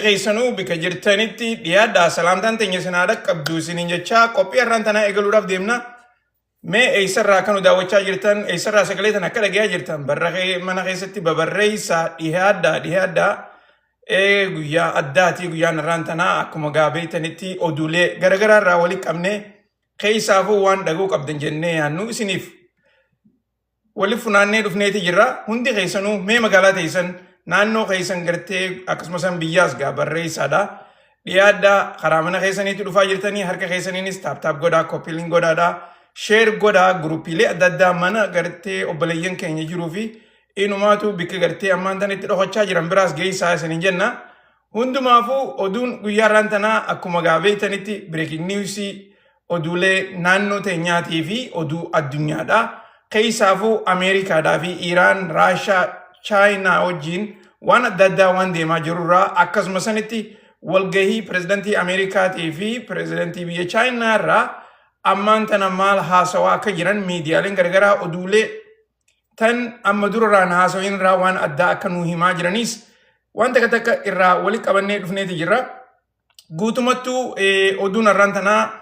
Keessanuu bika jirtanitti dhiyaadhaa salaamtaan teenya isin haa dhaqqabdu isiniin jechaa qophii har'aan tanaa eegaluudhaaf deemna. Mee eessarraa akka nu daawwachaa jirtan eessarraa sagalee tana akka dhagayaa jirtan barra mana keessatti babarreessaa dhiyaadhaa dhiyaadhaa. Ee guyyaa addaatii guyyaan har'aan tanaa akkuma gaa beektanitti oduulee garaagaraa irraa walitti qabnee keessaafuu waan dhaguu qabdan jennee yaannu isiniif wali funaannee dhufneeti jirra. Hundi keessanuu mee magaalaa teessan naannoo keessan gartee akkasumas biyyaas gaa barreessaadha. Dhiyaadhaa karaa mana keessaniitti dhufaa jirtanii harka keessaniinis taap taap godhaa koppiliin godhaadha. Sheer godhaa gurupiilee adda addaa mana gartee obboleeyyan keenya jiruu fi inumaatu bikka gartee ammaan tana itti dhokachaa jiran biraas geessaa isiniin jenna. Hundumaafuu oduun guyyaa irraan tanaa akkuma gaa beektanitti breaking news oduulee naannoo teenyaatii fi oduu addunyaadha. Keessaafuu Ameerikaadhaa fi Iiraan, Raashaa, Chaayinaa wajjin waan adda addaa waan deemaa jirurraa akkasuma sanitti walgahii pirezidantii Ameerikaatii fi pirezidantii biyya Chaayinaa irraa ammaan tana maal haasawaa akka jiran miidiyaaleen garagaraa oduulee tan amma durarraan haasawin irraa waan addaa akka nuu himaa jiraniis waan takka takka irraa wali qabannee dhufneeti jirra. Guutumattuu oduun har'aan tanaa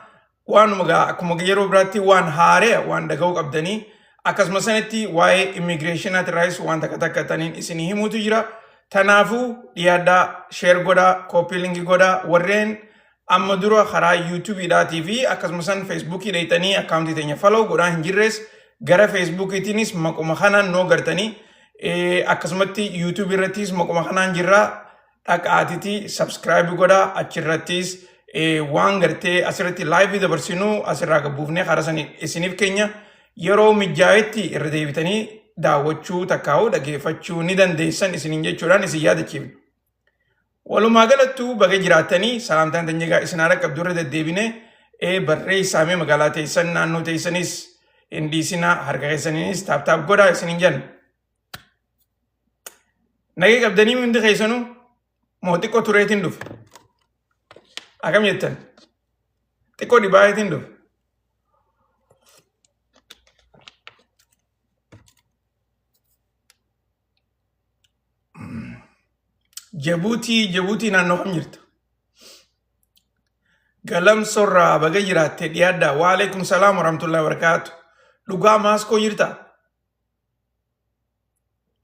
waanuma gaa akkuma yeroo biraatti waan haaree waan dhaga'uu qabdanii akkasuma sanatti waa'ee immigireeshinaati irraayis waan takka takka taniin isinii himuutu jira. Tanaafuu dhiyaadhaa sheer godhaa kooppii linkii godhaa warreen amma dura karaa yuutuubiidhaatii fi akkasuma san feesbuukii dheeytanii akkaawuntii teenya follow godhaa hin jirres gara feesbuukiitiinis maquma kanaan noo gartanii akkasumatti yuutuubii irrattis maquma kanaan jirra dhaqaatiti subscribe godhaa achirrattis waan gartee asirratti live dabarsinu asirraa gabbuufnee karaa sanii isiniif keenya yeroo mijaayetti irra deebitanii daawwachuu takkaa'uu dhageeffachuu ni dandeessan isiniin jechuudhaan isin yaadachiifna. Walumaa galattuu baga jiraattanii salaamtaan teenyaa isin haala qabdu irra deddeebine barreessaa mee magaalaa teessan naannoo teessanis hin dhiisinaa harka keessaniinis taap taap godhaa isiniin jenna. Nagee qabdanii hundi keessanuu moo xiqqoo tureetiin dhufe? Akkam jettan? Xiqqoo dhibaayeetiin dhufe? Jabuutii Jabuutii naannoo kam jirta? Galamsorraa baga jiraatte dhiyaadhaa. Waalaikum salaam warahmatullahi wabarakaatu. Dhugaa maaskoo jirta?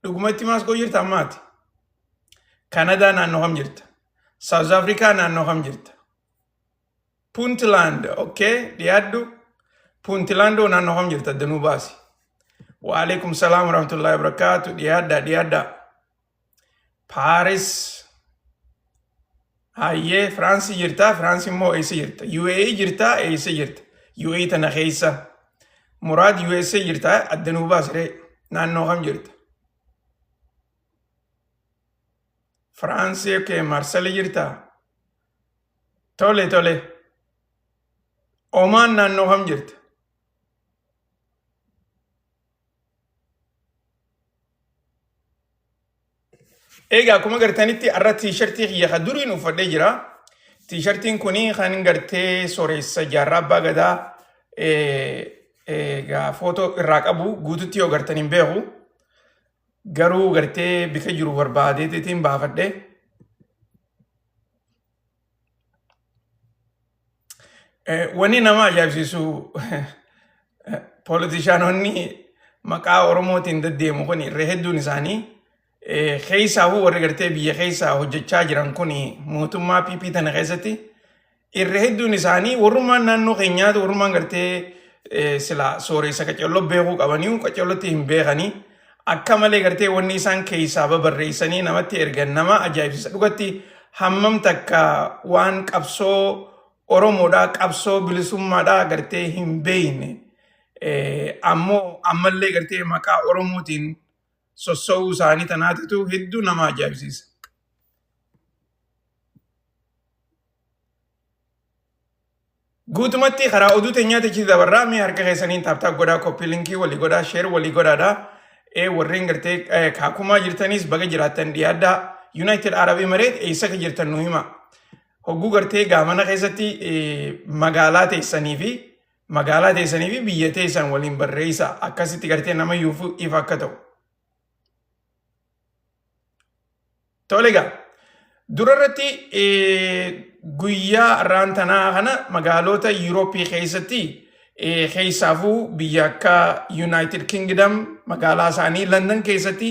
Dhugumatti maaskoo jirta ammaati? Kanadaa naannoo kam jirta? South Africa naannoo kam jirta? Puntland, okay, dhiyaadhu. Puntlandoo naannoo kam jirta? Danuu baasi. Waalaikum salaam warahmatullahi wabarakaatu. Dhiyaadhaa dhiyaadhaa. Paaris. Hayyee Firaansii jirtaa? Firaansii immoo eessa jirta? UAE jirtaa? Eessa jirta? UAE tana keessa. Muraad USA jirtaa? Addanuu baasiree. Naannoo kam jirta? Firaansii okay, Marsali jirtaa? Tole tole. Omaan naannoo kam jirta? Egaa akkuma gartanitti har'a tiishartii kiyya kan duriin uffadhee jira. Tiishartiin kun kan gartee sooressa jaarraa abbaa gadaa egaa footoo irraa qabu guututti yoo gartan hin beeku. Garuu gartee bika jiru barbaadeetiin baafadhe. Wanni nama ajaa'ibsiisu polotishaanonni maqaa Oromootiin deddeemu kun irra hedduun isaanii keessaafuu warri gartee biyya keessaa hojjechaa jiran kun mootummaa PP tana keessatti irra hedduun isaanii warrummaan naannoo keenyaatu warrummaan gartee sila sooressa qaceelloo beekuu qabanii qaceellotti hin beekanii akka malee gartee wanni isaan keessaa babarreessanii namatti ergan nama ajaa'ibsiisa dhugatti hammam takka waan qabsoo Oromoodhaa qabsoo bilisummaadhaa gartee hin beekne ammoo ammallee gartee maqaa Oromootiin sossa'uu isaanii tanaatitu hedduu nama ajaa'ibsiisa. Guutumatti karaa oduu teenyaatti achi dabarraa mee harka keessaniin taap taap godhaa koppii linkii walii godhaa sheer walii godhaadha. Warreen gartee kaakumaa jirtanis baga jiraattan dhiyaadhaa. United Arab Emirates eessa akka jirtan nu hima. Hogguu gartee gaamana keessatti magaalaa teessanii fi magaalaa teessanii fi biyya teessan waliin barreessa akkasitti gartee nama yuufu ifa akka ta'u. Tole egaa. Dura irratti guyyaa har'aan tanaa kana magaalota Yuurooppii keessatti, keessaafuu biyya akka United Kingdom, magaalaa isaanii London keessatti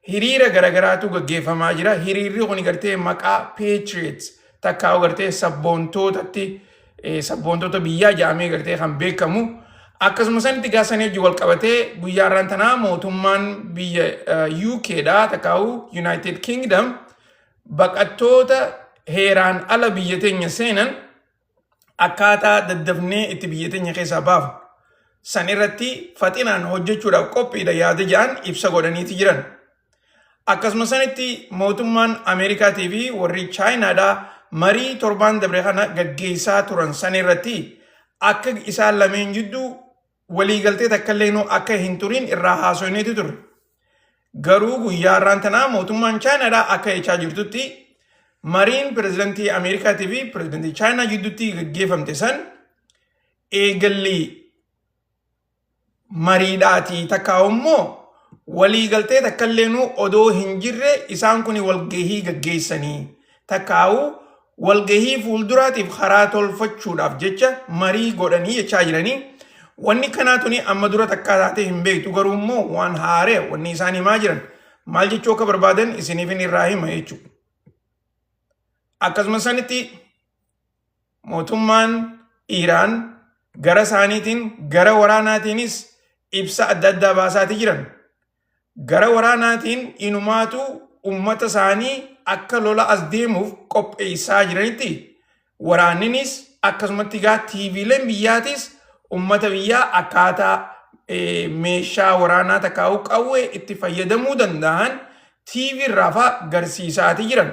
hiriira garagaraatu gaggeeffamaa jira. Hiriirri kun gartee maqaa Patriots takkaa gartee sabboontootatti, sabboontoota biyyaa jedhamee gartee kan beekamu. Akkasuma sanitti gaasanii hojii wal qabatee guyyaa har'aan tanaa mootummaan biyya UK dha, takkaa'u United Kingdom, baqattoota heeraan ala biyya teenya seenan akkaataa daddafnee itti biyya teenya keessaa baafnu san irratti faxinaan hojjechuudhaaf qophiidha yaada jedhan ibsa godhaniiti jiran. Akkasuma sanitti mootummaan Ameerikaatii fi warri Chaayinaadhaa marii torbaan dabre kana gaggeessaa turan san irratti akka isaan lameen jidduu waliigaltee takkallee akka hin turin irraa haasofneeti turre. Garuu guyyaa har'aan tanaa mootummaan Chaayinaadhaa akka jechaa jirtutti, mariin pirezidantii Ameerikaatii fi pirezidantii Chaayinaa jidduutti gaggeeffamte san eegalli mariidhaatii takkaa immoo waliigaltee takkallee odoo hin jirre isaan kun walgahii gaggeessanii takkaa'u walgahii fuulduraatiif karaa tolfachuudhaaf jecha marii godhanii jechaa jiranii. Wanni kanaa tuni amma dura takkaa taatee hin beektu, garuu immoo waan haaree wanni isaan himaa jiran maal jechuu akka barbaadan isiniifin irraa hima jechuudha. Akkasuma sanitti mootummaan Iiraan gara isaaniitiin, gara waraanaatiinis ibsa adda addaa baasaatii jiran. Gara waraanaatiin inumaatu ummata isaanii akka lola as deemuuf qopheessaa jiranitti, waraanninis akkasumatti gaa TVleen biyyaatis ummata biyyaa akkaataa meeshaa waraanaa takkaa'u qawwee itti fayyadamuu danda'an TV irraa fa'aa garsiisaatii jiran.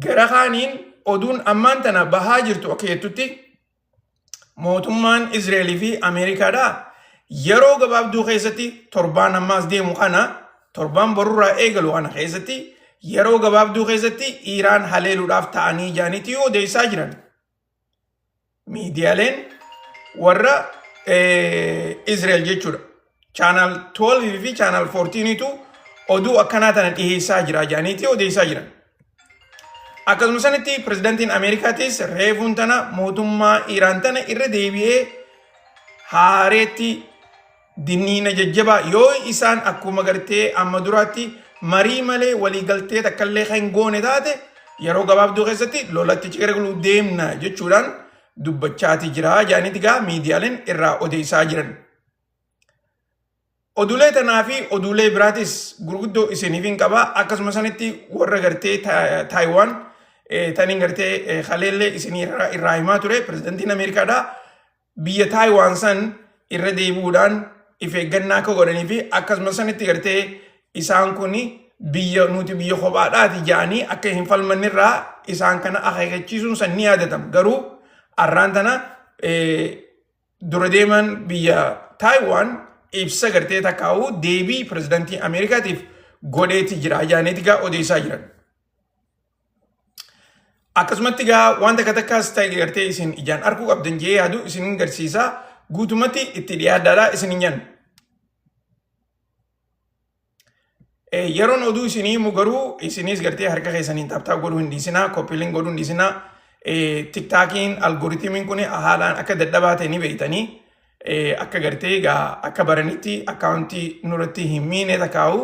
Gara kaaniin oduun ammaan tana bahaa jirtu akka jettutti, mootummaan Izreelii fi Ameerikaadhaa yeroo gabaabduu keessatti, torbaan ammaas deemu kana, torbaan borurraa eegalu kana keessatti, yeroo gabaabduu keessatti Iiraan haleeluudhaaf ta'anii jaaniitii odeessaa jiran. Miidiyaaleen warra Izreel jechuudha. Channel 12 fi Channel 14tu oduu akkanaa tana dhiheessaa jira jaaniitii odeessaa jiran. Akkasuma sanitti pirezidantiin Ameerikaatis reefuun tana mootummaa Iiraan tana irra deebi'ee haareetti dinniina jajjabaa, yoo isaan akkuma gartee amma duraatti marii malee waliigaltee takkallee kan goone taate, yeroo gabaabduu keessatti lolatti gargaluu deemna jechuudhaan dubbachaati jira jaaniiti gaa miidiyaaleen irraa odeessaa jiran. Oduulee tanaa fi oduulee biraatis gurguddoo isiniif hin qaba. Akkasuma sanitti warra gartee Taayiwaan taniin gartee haleellee isinii irraa himaa ture, pirezidantiin Ameerikaadhaa biyya Taayiwaan san irra deebi'uudhaan if eeggannaa akka godhanii fi akkasuma sanitti gartee isaan kun biyya nuti biyya kophaadhaati jedhanii akka hin falmannirraa isaan kana akeekkachiisuun san ni yaadatama. Garuu arraan tana dura deeman biyya Taayiwaan ibsa gartee takkaa'uu deebii pirezidantii Ameerikaatiif godheeti jira jaaniiti gaa odeessaa jiran. Akkasumatti gaa waan takka takkaas ta'e gartee isin ijaan arguu qabdan jee yaadu isin garsiisa, guutumatti itti dhiyaadhaadha isin hin jennu. Yeroon oduu isinii himu garuu isinis gartee harka keessaniin tap tap godhuu hin dhiisinaa, copy link godhuu hin dhiisinaa. TikTokiin algorithmiin kun haalaan akka dadhabaa ta'e ni beektanii, akka gartee egaa akka baranitti akkaawuntii nurratti hin miine takkaa'u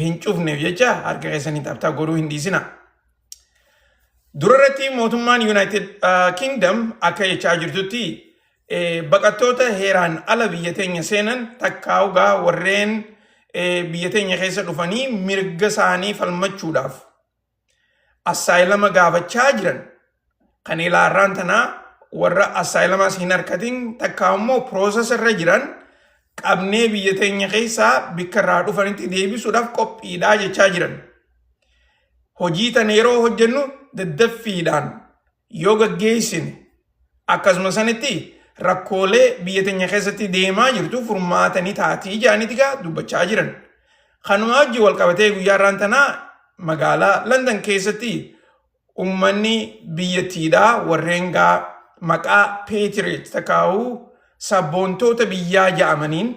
hin cufneef jecha harka keessaniin tap tap godhuu hin dhiisinaa. Dura irratti mootummaan United Kingdom akka jechaa jirtutti, baqattoota heeraan ala biyya teenya seenan takkaa'u gaa warreen biyya teenya keessa dhufanii mirga isaanii falmachuudhaaf asylum gaafachaa jiran, kan ilaarraan tanaa warra asylum-aas hin harkatin takkaa immoo process irra jiran, qabnee biyya teenya keessaa bikka irraa dhufanitti deebisuudhaaf qophiidhaa jechaa jiran. Hojii tana yeroo hojjennu daddaffiidhaan yoo gaggeessine, akkasuma sanitti rakkoolee biyya teenya keessatti deemaa jirtu furmaatanii taatii jedhaniiti gaa dubbachaa jiran. Kanuma wajjin wal qabatee guyyaa irraan tanaa magaalaa London keessatti uummanni biyyattiidhaa warreen gaa maqaa Patriot takkaa'uu sabboontoota biyyaa ja'amaniin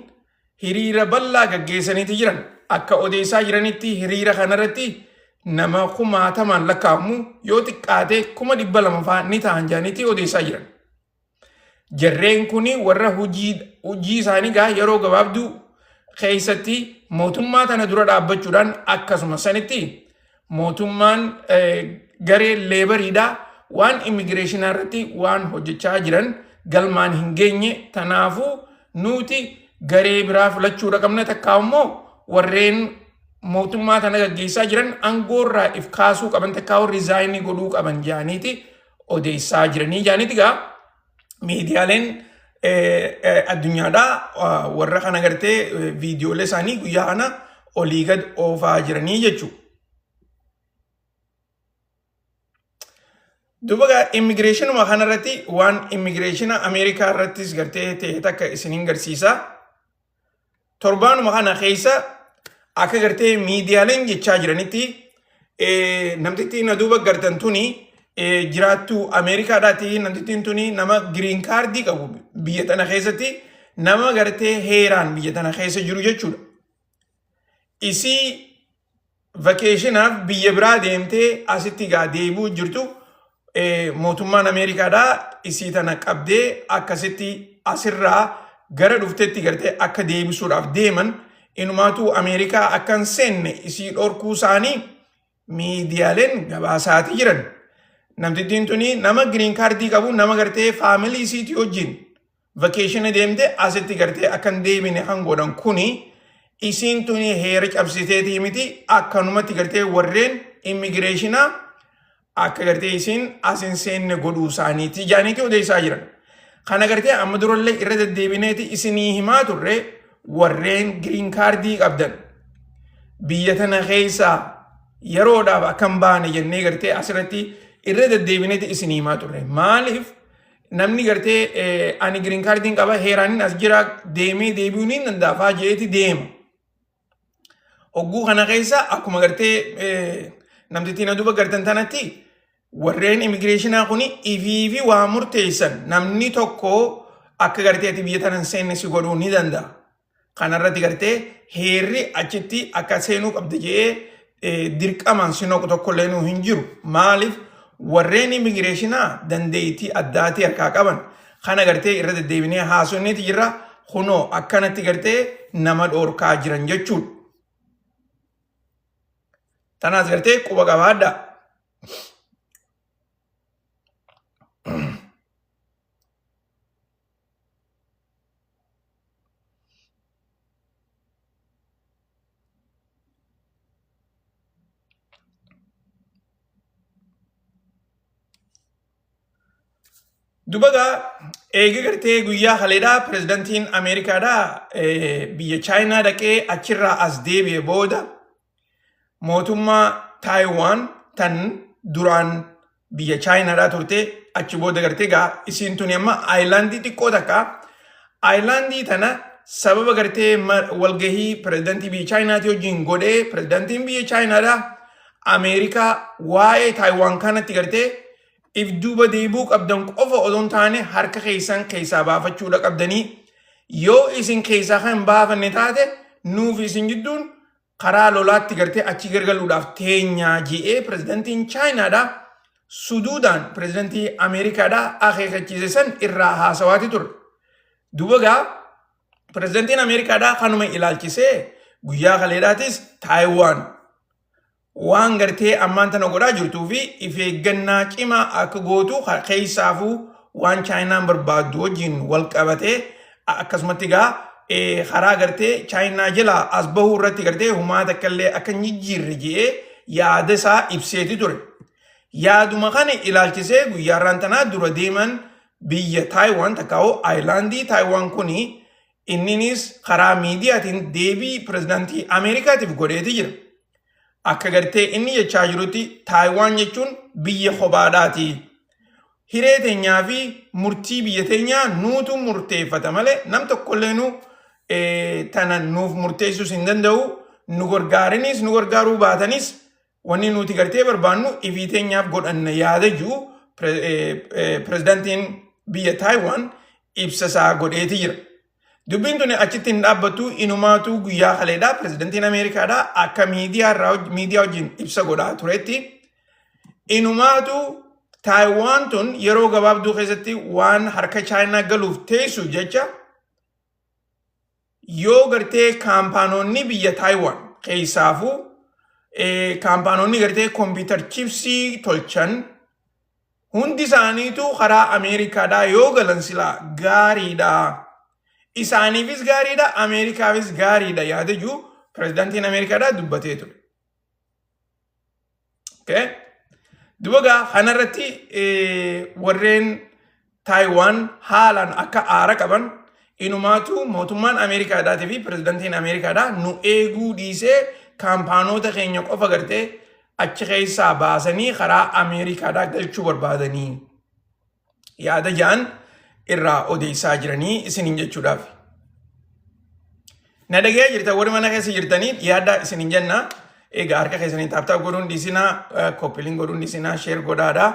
hiriira bal'aa gaggeessaniiti jiran. Akka odeessaa jiranitti hiriira kanarratti nama kumaatamaan lakkaa'amu yoo xiqqaate 200,000 fa'aa ni ta'an jedhaniiti odeessaa jiran. Jarreen kuni warra hojii hojii isaanii gaa yeroo gabaabduu keessatti mootummaa tana dura dhaabbachuudhaan akkasuma sanitti mootummaan garee leebariidhaa waan immigireeshinaa irratti waan hojjechaa jiran galmaan hin geenye tanaafuu nuti garee biraa filachuudha qabna takkaa immoo warreen mootummaa tana gaggeessaa jiran aangoorraa if kaasuu qaban takkaa riizaayinii godhuu qaban jedhaniiti odeessaa jiranii jedhaniiti gaa miidiyaaleen addunyaadhaa warra kana gartee viidiyoolee isaanii guyyaa kana olii gad oofaa jiranii jechuudha. Duuba gaa immigireeshinuma kanarratti waan immigireeshina Ameerikaa irrattis gartee ta'e takka isiniin garsiisa. Torbaanuma kana keessa akka gartee miidiyaaleen jechaa jiranitti namtittiin na duuba gartan tuni jiraattuu Ameerikaadhaati. Namtittiin tuni nama giriin kaardii qabu biyya tana keessatti nama gartee heeraan biyya tana keessa jiru jechuudha. Isii vakeeshinaaf biyya biraa deemtee asitti gaa deebi'uu jirtu mootummaan Ameerikaadhaa isii tana qabdee akkasitti asirraa gara dhuftetti gartee akka deebisuudhaaf deeman inumaatuu Ameerikaa akka hin seenne isii dhorkuu isaanii miidiyaaleen gabaasaatii jiran. Namtittiin tuni nama giriin kaardii qabu nama gartee faamilii isiitii wajjin vakeeshina deemte asitti gartee akka hin deebine kan godhan kuni isiin tuni heera cabsiteetii miti akkanumatti gartee warreen immigireeshinaa akka gartee isiin as hin seenne godhuu isaaniiti jaaniiti odeessaa jiran. Kana gartee amma durallee irra deddeebineeti isinii himaa turre warreen giriin kaardii qabdan biyya tana keessaa yeroodhaaf akka hin baane jennee gartee asirratti irra deddeebineeti isinii himaa turre. Maaliif namni gartee ani giriin kaardiin qaba heeraanin as jira deemee deebi'uu ni danda'a fa'aa jeeti deema. Hogguu kana keessa akkuma gartee namtittiin na duuba gartan tanatti warreen immigireeshinaa kun ifii fi waa murteessan namni tokko akka gartee ati biyya tana hin seenne si godhuu ni danda'a. Kanarratti gartee heerri achitti akka seenuu qabda jedhee dirqamaan si noqu tokkollee nuu hin jiru. Maaliif warreen immigireeshinaa dandeettii addaatii harkaa qaban kana gartee irra deddeebinee haasofneeti jirra. Kunoo akkanatti gartee nama dhoorkaa jiran jechuudha. Tanaas gartee quba qabaadhaa. Duba gaa eega gartee guyyaa kaleedhaa pirezidantiin Ameerikaadhaa biyya Chaayinaa dhaqee achirraa as deebi'e booda mootummaa Taayiwaan tan duraan biyya Chaayinaadhaa turte achi booda gartee gaa isiin tuni amma aayilaandii xiqqoo takka aayilaandii tana sababa gartee walgahii pirezidantii biyya Chaayinaatii wajjin godhee pirezidantiin biyya Chaayinaadhaa Ameerikaa waa'ee Taayiwaan kanatti gartee if duuba deebi'uu qabdan qofa odoo hin taane harka keessan keessaa baafachuudha qabdanii yoo isin keessaa kan hin baafanne taate nuuf isin jidduun karaa lolaatti gartee achi gargaluudhaaf teenyaa je'ee pirezidantiin Chaayinaadha suduudaan pirezidantii Ameerikaadha akeekachiise san irraa haasawaati ture. Duuba gaa pirezidantiin Ameerikaadha kanuma ilaalchisee guyyaa kaleedhaatis Taayiwaan waan gartee ammaan tana godhaa jirtuu fi if eeggannaa cimaa akka gootu keessaafuu waan Chaayinaan barbaaddu wajjin wal qabatee akkasumatti egaa karaa gartee Chaayinaa jalaa as bahuu irratti gartee humaa takka illee akka hin jijjiirre jedhee yaada isaa ibseeti ture. Yaaduma kana ilaalchisee guyyaa har'aan tanaa dura deeman biyya Taayiwaan takkaa'u aayilaandii Taayiwaan kuni Inninis karaa miidiyaatiin deebii pirezidaantii Ameerikaatiif godheeti jira. Akka gartee inni jechaa jirutti Taayiwaan jechuun biyya kophaadhaati. Hiree teenyaa fi murtii biyya teenyaa nuutu murteeffata malee nam tokkollee nu tana nuuf murteessuus hin danda'u. Nu gargaaranis nu gargaaruu baatanis wanni nuti gartee barbaannu ifii teenyaaf godhanna yaada jiru pirezidaantiin biyya Taayiwaan ibsa isaa godheeti jira. Dubbiin tuni achitti hin dhaabbattu inumaatu guyyaa kaleedha pirezidantiin Ameerikaadha akka miidiyaa irraa miidiyaa wajjin ibsa godhaa turetti inumaatu Taayiwaan tun yeroo gabaabduu keessatti waan harka Chaayinaa galuuf teessu jecha yoo gartee kaampaanonni biyya Taayiwaan keessaafuu kaampaanonni gartee kompiitar chipsii tolchan hundi isaaniitu karaa Ameerikaadhaa yoo galan silaa gaariidha. Isaaniifis gaariidha, Ameerikaafis gaariidha yaada jiru pirezidaantiin Ameerikaadhaa dubbatee ture. Okay? Duba gaa kanarratti warreen Taayiwaan haalaan akka aara qaban inumaatu mootummaan Ameerikaadhaatii fi pirezidantiin Ameerikaadhaa nu eeguu dhiisee kaampaanoota keenya qofa gartee achi keessaa baasanii karaa Ameerikaadhaa galchuu barbaadanii yaada ja'an irraa odeessaa jiranii isiniin jechuudhaaf. Na dhagayaa jirta warri mana keessa jirtanii yaaddaa isiniin jenna. Egaa harka keessanii tap tap godhuun dhiisinaa, copy link godhuun dhiisinaa, share godhaadha.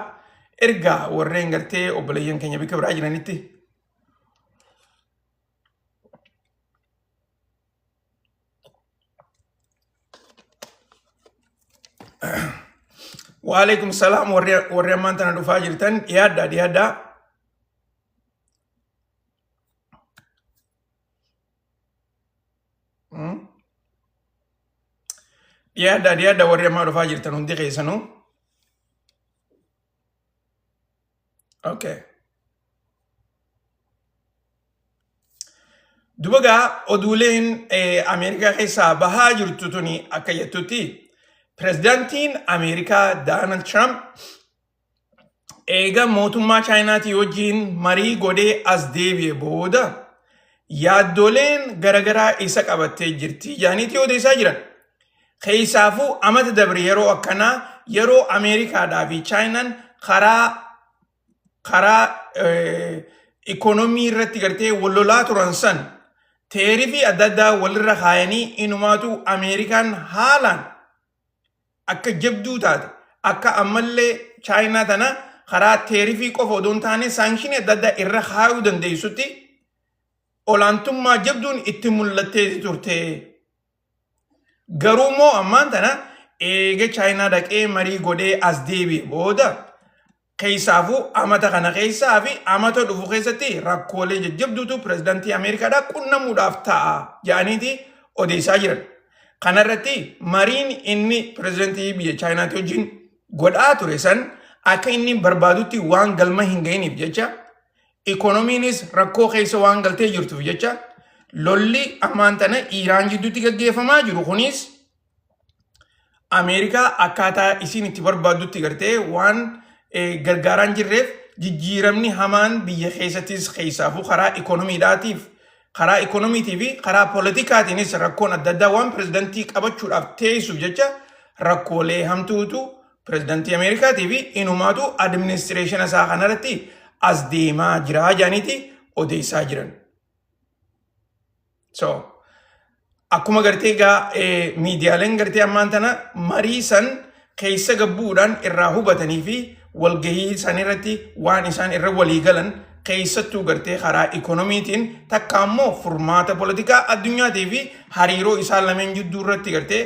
Ergaa warreen gartee obboleeyyan keenya bakka biraa jiranitti. Waalaikum salaam warri ammaan tana dhufaa jirtan dhiyaadhaa dhiyaadhaa. Dhiyaadhaa dhiyaadhaa warri ammaa dhufaa jirtan hundi keessanuu. Okay. Duba gaa oduuleen Ameerikaa keessaa bahaa jirtu tuni akka jettutti pirezidaantiin Ameerikaa Doonaald Tiraamp eega mootummaa Chaayinaatii wajjin marii godhee as deebi'e booda yaaddooleen garagaraa isa qabattee jirti jaaniitii odeessaa jiran. Keessaafuu amata dabre yeroo akkanaa yeroo Ameerikaadhaa fi Chaayinaan karaa ikoonomii irratti gartee wal lolaa turan san teerifii adda addaa walirra kaayanii inumaatu Ameerikaan haalaan akka jabduu taate akka ammallee Chaayinaa tana karaa teerifii qofa odoo hin taane saanshinii adda addaa irra kaayuu dandeessutti olaantummaa jabduun itti mul'attee turte. Garuu immoo ammaan tana eega Chaayinaa dhaqee marii godhee as deebi'e booda keessaafuu amata kana keessaa fi amata dhufu keessatti rakkoolee jajjabduutu pirezidaantii Ameerikaadhaa qunnamuudhaaf ta'a jedhaniiti odeessaa jiran. Kanarratti mariin inni pirezidaantii biyya Chaayinaatti wajjin godhaa ture san akka inni barbaadutti waan galma hin ga'iniif jecha Ikoonomiinis rakkoo keessa waan galtee jirtuuf jecha lolli ammaan tana Iiraan jidduutti gaggeeffamaa jiru kunis Ameerikaa akkaataa isiin itti barbaaddutti gartee waan gargaaraa hin jirreef jijjiiramni hamaan biyya keessattis keessaafuu karaa ikoonomiidhaatiif karaa ikoonomiitii fi karaa poolitikaatiinis rakkoon adda addaa waan pirezidantii qabachuudhaaf teessuuf jecha rakkoolee hamtuutu Pirezidantii Ameerikaatii fi inumaatu administireeshina isaa kanarratti as deemaa jira jedhaniiti odeessaa jiran. So, akkuma gartee egaa miidiyaaleen gartee ammaan tana marii san keessa gabbuudhaan irraa hubatanii fi walgahii isaanii irratti waan isaan irra walii galan keessattuu gartee karaa ikoonomiitiin takka ammoo furmaata poolitikaa addunyaatii fi hariiroo isaan lameen jidduu irratti gartee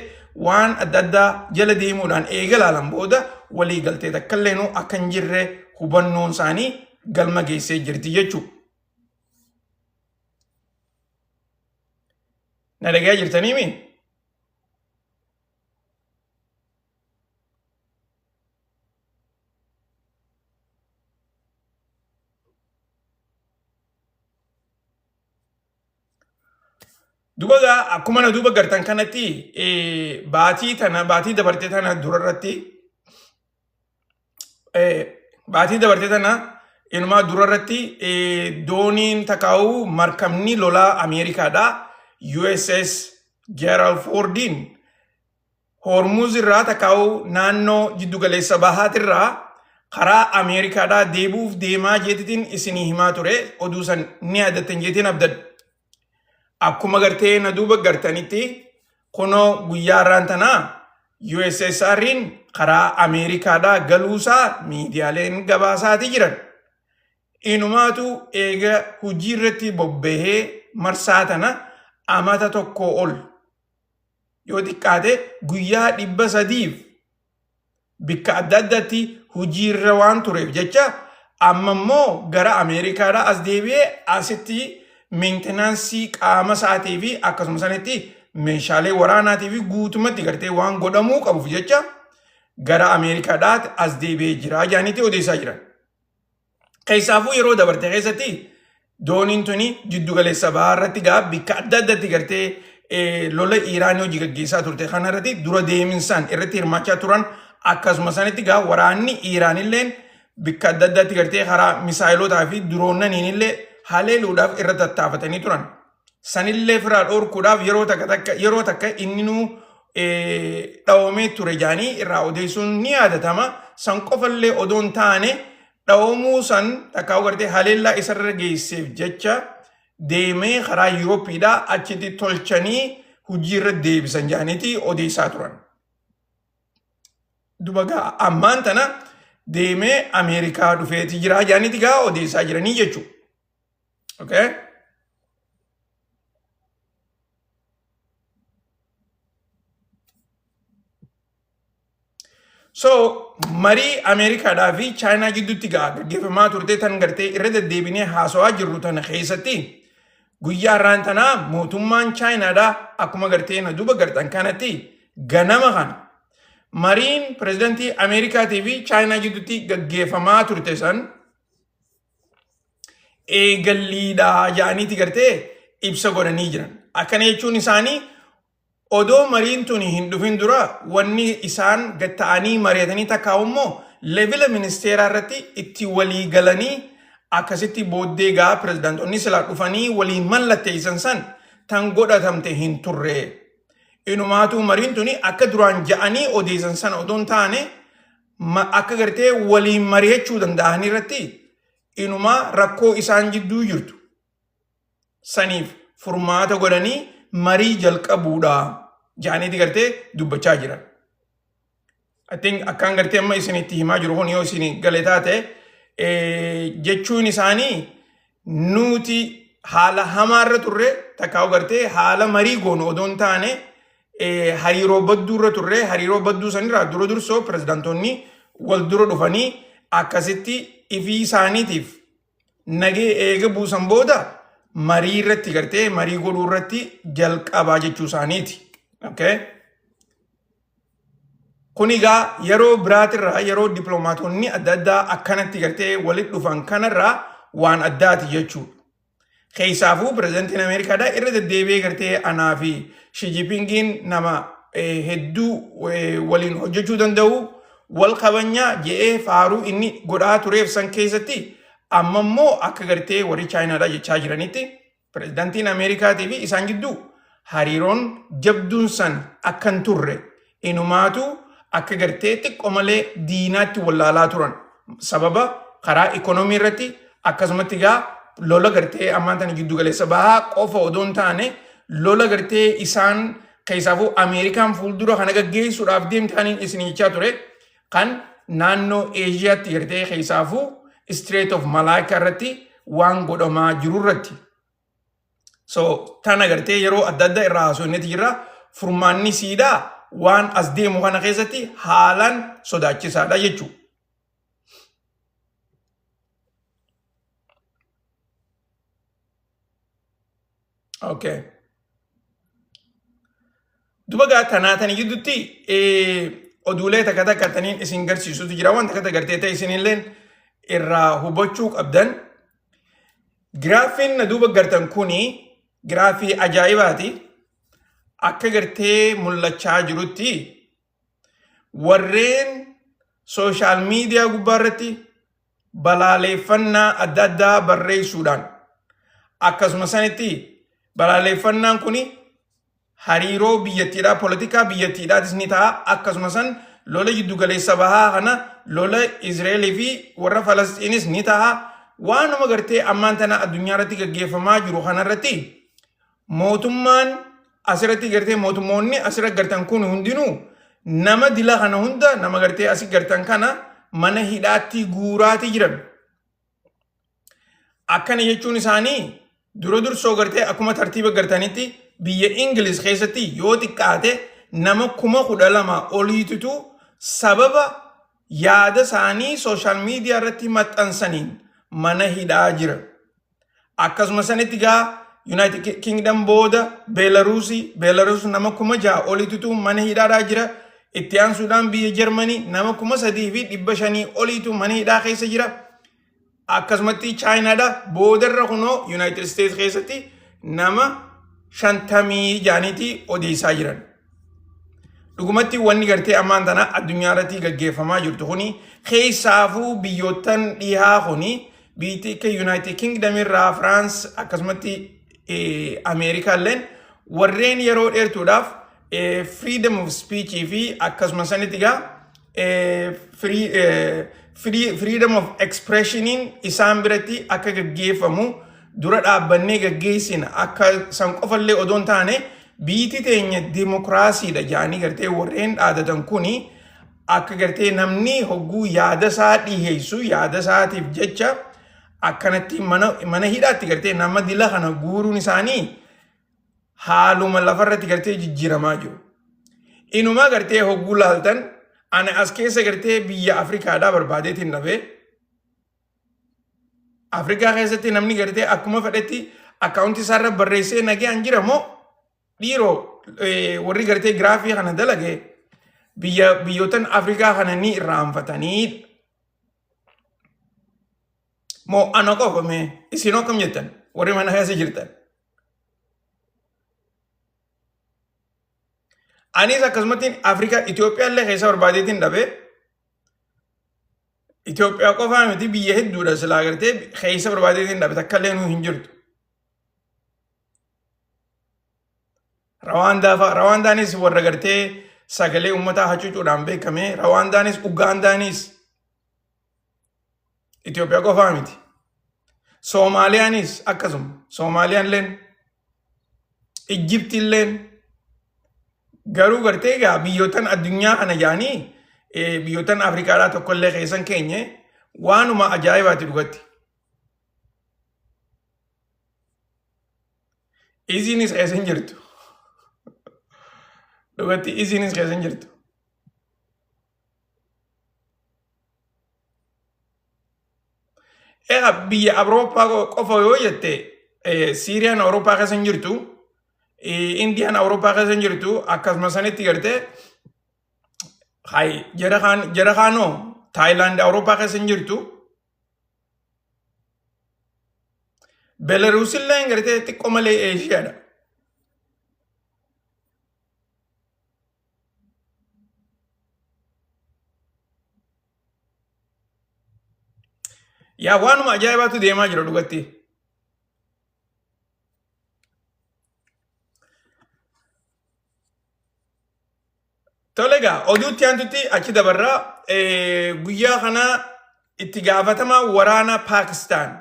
waan adda addaa jala deemuudhaan eega laalan booda walii galtee takka illeenuu akka hin jirre hubannoon isaanii galma geessee jirti jechuudha. Na dhagayaa jirtaniimi? Duba gaa akkuma na duuba gartan kanatti baatii tana baatii dabarte tana durarratti baatii dabarte tana inumaa durarratti dooniin takaa'u markabni lolaa Ameerikaadha USS Gerald Fordiin Hormuz irraa takaa'u naannoo jiddugaleessa bahaatirraa karaa Ameerikaadhaa deebi'uuf deemaa jeetitiin isinii himaa ture oduu san ni yaadattan jeetiin abdadha. Akkuma gartee na duuba gartanitti kunoo guyyaa har'aan tanaa USSR'n karaa Ameerikaadhaa galuusaa miidiyaaleen gabaasaati jiran. Inumaatu eega hojii irratti bobbahee marsaa tana amata tokkoo ol yoo xiqqaate guyyaa 300f bikka adda addaatti hojiirra waan tureef jecha amma immoo gara Ameerikaadhaa as deebi'ee asitti meentenaansii qaama isaatii fi akkasuma sanitti meeshaalee waraanaatii fi guutumatti gartee waan godhamuu qabuuf jecha gara Ameerikaadhaa as deebi'ee jira jedhaniiti odeessaa jiran. Keessaafuu yeroo dabarte keessatti dooniin tuni jiddu galeessa bahaa irratti gaa bikka adda addatti gartee lola Iiraanii hojii gaggeessaa turte kana irratti dura deeminsaan irratti hirmaachaa turan akkasuma sanitti gaa waraanni Iiraanilleen bikka adda addaatti gartee karaa misaayilotaa fi diroonnaniin illee haleeluudhaaf irra tattaafatanii turan. Sanillee firaa dhoorkuudhaaf yeroo takka takka yeroo takka inninuu dhawamee ture jaanii irraa odeessuun ni yaadatama. San qofallee odoo hin taane dhawamuu san takkaa gartee haleellaa isarra geesseef jecha deemee karaa Yuurooppiidhaa achitti tolchanii hojiirra deebisan jaaniiti odeessaa turan. Duba gaa ammaan tana deemee Ameerikaa dhufeeti jira jaaniiti gaa odeessaa jiranii jechuudha. Okay? So marii Ameerikaadhaa fi Chaayinaa gidduutti gaa gaggeeffamaa turte tan gartee irra deddeebinee haasawaa jirru tana keessatti guyyaa har'aan tanaa mootummaan Chaayinaadhaa akkuma gartee na duuba gartan kanatti ganama kana mariin pirezidantii Ameerikaatii fi Chaayinaa gidduutti gaggeeffamaa turte san eegalliidha jedhaniiti gartee ibsa godhanii jiran. Akkana jechuun isaanii odoo mariin tuni hin dhufin dura wanni isaan gad ta'anii mari'atanii takkaa'u immoo leevila ministeeraa irratti itti walii galanii akkasitti booddee gaa pirezidaantonni silaa dhufanii waliin mallatteessan san tan godhatamte hin turre. Inumaatuu mariin tuni akka duraan ja'anii odeessan sana odoo hin taane akka gartee waliin mari'achuu danda'an irratti inumaa rakkoo isaan jidduu jirtu saniif furmaata godhanii marii jalqabuudha jedhaniiti gartee dubbachaa jiran. I think akkaan gartee amma isinitti himaa jiru kun yoo isin gale taate jechuun isaanii nuti haala hamaarra turre takkaa gartee haala marii goonu odoo hin taane hariiroo badduurra turre hariiroo badduu sanirraa dura dursoo pirezidaantonni wal dura dhufanii akkasitti ifii isaaniitiif nagee eega buusan booda marii irratti gartee marii godhuu irratti jalqabaa jechuu isaaniiti. Okay? Kun egaa yeroo biraatirraa yeroo dippiloomaatonni adda addaa akkanatti gartee walitti dhufan kanarraa waan addaati jechuudha. Keessaafuu pirezidantiin Ameerikaadhaa irra deddeebi'ee gartee anaa fi Xi Jinpingiin nama hedduu waliin hojjechuu danda'u wal kabanya je'ee faaruu inni godhaa tureef san keessatti amma immoo akka gartee warri Chaayinaadhaa jechaa jiranitti Pirezidantiin Ameerikaatii fi isaan gidduu hariiroon jabduun san akka hin turre inumaatu akka gartee xiqqo malee diinaatti wallaalaa turan. Sababa karaa ikonomii irratti akkasumatti gaa lola gartee ammaan tana giddu galeessa bahaa qofa odoo hin taane lola gartee isaan keessaafuu Ameerikaan fuuldura kana gaggeessuudhaaf deemte kan isin jechaa ture kan naannoo Eeshiyaatti gartee keessaafuu Strait of Malacca irratti waan godhamaa jiru irratti. So tana gartee yeroo adda addaa irraa haasofneeti jirra. Furmaanni siidhaa waan as deemu kana keessatti haalaan sodaachisaadha jechuudha. Okay. Duba gaa tanaa tani gidduutti oduulee takka takka taniin isin garsiisutu jira. Waan takka takka gartee ta'e isinilleen irraa hubachuu qabdan. Giraafiin na duuba gartan kuni giraafii ajaa'ibaati. Akka gartee mul'achaa jirutti warreen sooshaal miidiyaa gubbaa irratti balaaleeffannaa adda addaa barreessuudhaan akkasuma sanitti balaaleeffannaan kun hariiroo biyyattiidhaa poolitikaa biyyattiidhaatis ni ta'a akkasuma san lola jiddugaleessa bahaa kana lola Izraa'elii fi warra Falasxiinis ni ta'a waanuma gartee ammaan tana addunyaa irratti gaggeeffamaa jiru kanarratti mootummaan asirratti gartee mootummoonni asirra gartan kun hundinuu nama dila kana hunda nama gartee asi gartan kana mana hidhaatti guuraati jiran. Akkana jechuun isaanii Dura dursoo gartee akkuma tartiiba gartanitti biyya Ingiliz keessatti yoo xiqqaate nama 12,000 oliitutu sababa yaada isaanii sooshaal miidiyaa irratti maxxansaniin mana hidhaa jira. Akkasuma sanitti gaa United Kingdom booda Beelaruusii, Beelaruus nama 6,000 oliitutu mana hidhaadhaa jira. Itti aansuudhaan biyya Jarmanii nama 3,500 oliitu mana hidhaa keessa jira. Akkasumatti Chaayinaadha boodarra kunoo United States keessatti nama shantamii jaaniiti odeessaa jiran. Dhugumatti wanni gartee ammaan tana addunyaa irratti gaggeeffamaa jirtu kuni keessaafuu biyyoottan dhihaa kuni biyyi akka United Kingdom irraa France akkasumatti Ameerikaa illeen warreen yeroo dheertuudhaaf freedom of speech fi akkasuma sanitti gaa freedom of expressioniin isaan biratti akka gaggeeffamu dura dhaabbannee gaggeessina akka san qofallee odoo hin taane biiti teenya dimokiraasiidha jedhanii gartee warreen dhaadatan kuni akka gartee namni hogguu yaada isaa dhiheessu yaada isaatiif jecha akkanatti mana hidhaatti gartee nama dila kana guuruun isaanii haaluma lafarratti gartee jijjiiramaa jiru. Inumaa gartee hogguu laaltan ani as keessa gartee biyya Afrikaadhaa barbaadeetiin dhabee Afrikaa keessatti namni gartee akkuma fedhetti akkaawuntii isaarra barreessee nagayaan jira moo dhiiroo warri gartee giraafii kana dalage biyya biyyootan Afrikaa kana ni irraanfatanii moo ana qofa mee isinoo akkam jettan warri mana keessa jirtan. Anis akkasumatti Afrikaa Itoophiyaa illee keessa barbaadeetiin dhabee Itoophiyaa qofaa miti biyya hedduudha silaa gartee keessa barbaadeetiin dhabe takka illee nuu hin jirtu. Rawaandaa fa'a Rawaandaanis warra gartee sagalee uummataa hacuucuudhaan beekame Rawaandaanis Ugaandaanis Itoophiyaa qofaa miti. Soomaaliyaanis akkasuma. Soomaaliyaan illeen Ijjipti illeen garuu gartee egaa biyyoottan addunyaa kana jaanii biyyoottan Afrikaadhaa tokko illee keessan keenye waanuma ajaa'ibaati dhugatti. Isiinis keessa hin jirtu. Dhugatti isiinis keessa hin jirtu. Egaa biyya Awurooppaa qofa yoo jette Siiriyaan Awurooppaa keessa hin jirtu, Indiyaan Awurooppaa keessa hin jirtu, akkasuma sanitti gartee hay jara kaan jara kaanoo Taayilaand Awurooppaa keessa hin jirtu. Belaruus illee gartee xiqqoo malee Eeshiyaadha. Yaa waanuma ajaa'ibaatu deemaa jira dhugatti. Tole egaa oduutti aantutti achi dabarraa guyyaa kana itti gaafatamaa waraana Paakistaan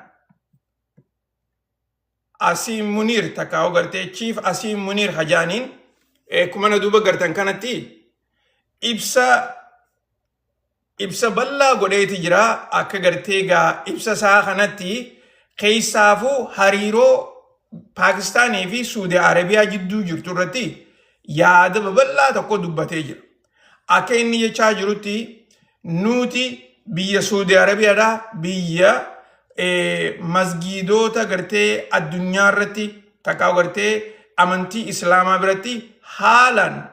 Asiim Muniir takka gartee Chief Asiim Muniir Hajaaniin akkuma na duuba gartan kanatti ibsa ibsa bal'aa godheeti jira akka gartee gaa ibsa isaa kanatti keessaafuu hariiroo Paakistaanii fi Suudi Arabiyaa jidduu jirtu irratti yaada babal'aa tokko dubbatee jira. Akka inni jechaa jirutti nuti biyya Suudi Arabiyaadha biyya masgiidoota gartee addunyaa irratti takkaa gartee amantii Islaamaa biratti haalaan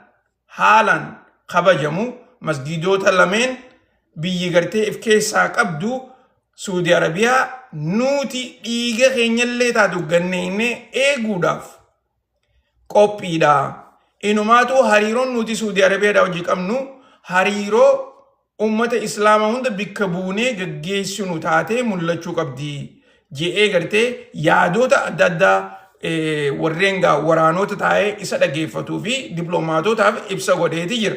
haalaan kabajamu masgiidoota lameen biyyi gartee if keessaa qabdu Suudi Arabiyaa nuti dhiiga keenyallee taatu ganneennee eeguudhaaf qophiidha. Inumaatu hariiroon nuti Suudi Arabiyaadhaa hojii qabnu hariiroo ummata Islaamaa hunda bikka buunee gaggeessinu taatee mul'achuu qabdi. Je'ee gartee yaadota adda addaa warreen gaa waraanota taa'ee isa dhageeffatuu fi dippiloomaatotaaf ibsa godheeti jira.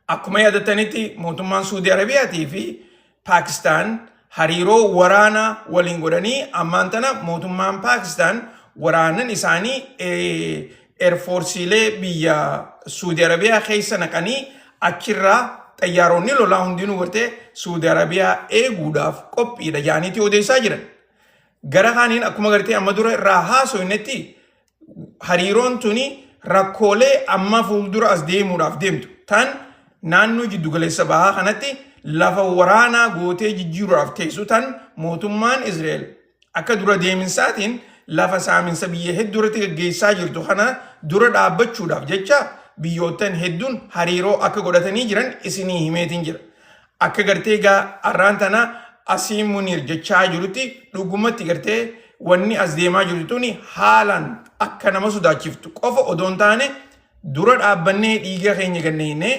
Akkuma yaadattanitti mootummaan Suudii Arabiyaatii fi Paakistaan hariiroo waraanaa waliin godhanii ammaan tana mootummaan Paakistaan waraanan isaanii eerfoorsiilee biyya Suudii Arabiyaa keessa naqanii achirraa xayyaaronni lolaa hundinuu gartee Suudii Arabiyaa eeguudhaaf qophiidha jaaniitii odeessaa jiran. Gara kaaniin akkuma gartee amma dura irraa haasoynetti hariiroon tuni rakkoolee amma fuuldura as deemuudhaaf deemtu tan naannoo jiddugaleessa bahaa kanatti lafa waraanaa gootee jijjiiruudhaaf teessu tan mootummaan Israa'el akka dura deeminsaatiin lafa saaminsa biyya hedduu irratti gaggeessaa jirtu kana dura dhaabbachuudhaaf jecha biyyoottan hedduun hariiroo akka godhatanii jiran isinii himeetiin jira. Akka gartee egaa arraan tana Asiin Muniir jechaa jirutti dhugumatti gartee wanni as deemaa jirtu tuni haalaan akka nama sodaachiftu qofa odoo hin taane dura dhaabbannee dhiiga keenya ganneeynee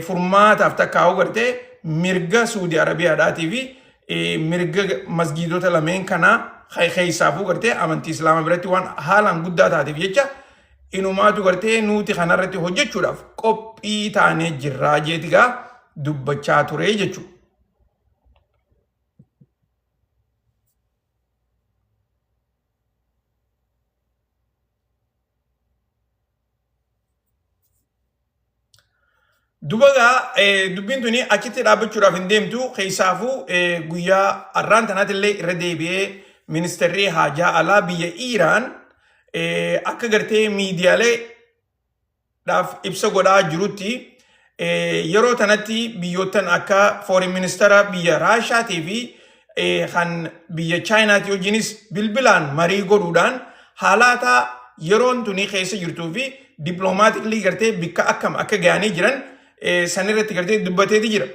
furmaataaf takkaa'uu gartee mirga Suudi Arabiyaadhaatii fi mirga masgiidota lameen kanaa keessaafuu gartee amantii Islaamaa biratti waan haalaan guddaa taateef jecha inumaatu gartee nuti kanarratti hojjechuudhaaf qophii taanee jirraa jeetigaa dubbachaa ture jechuudha. Duba gaa dubbiin tuni achitti dhaabbachuudhaaf hin deemtu keessaafuu guyyaa har'aan tanaatillee irra deebi'ee ministeerri haajaa alaa biyya Iiraan akka gartee miidiyaalee dhaaf ibsa godhaa jirutti yeroo tanatti biyyoottan akka foreign ministera biyya Raashaatii fi kan biyya Chaayinaatii wajjinis bilbilaan marii godhuudhaan haalaataa yeroon tuni keessa jirtuu fi dippiloomaatiklii gartee bikka akkam akka ga'anii jiran sanirratti gartee dubbateeti jira.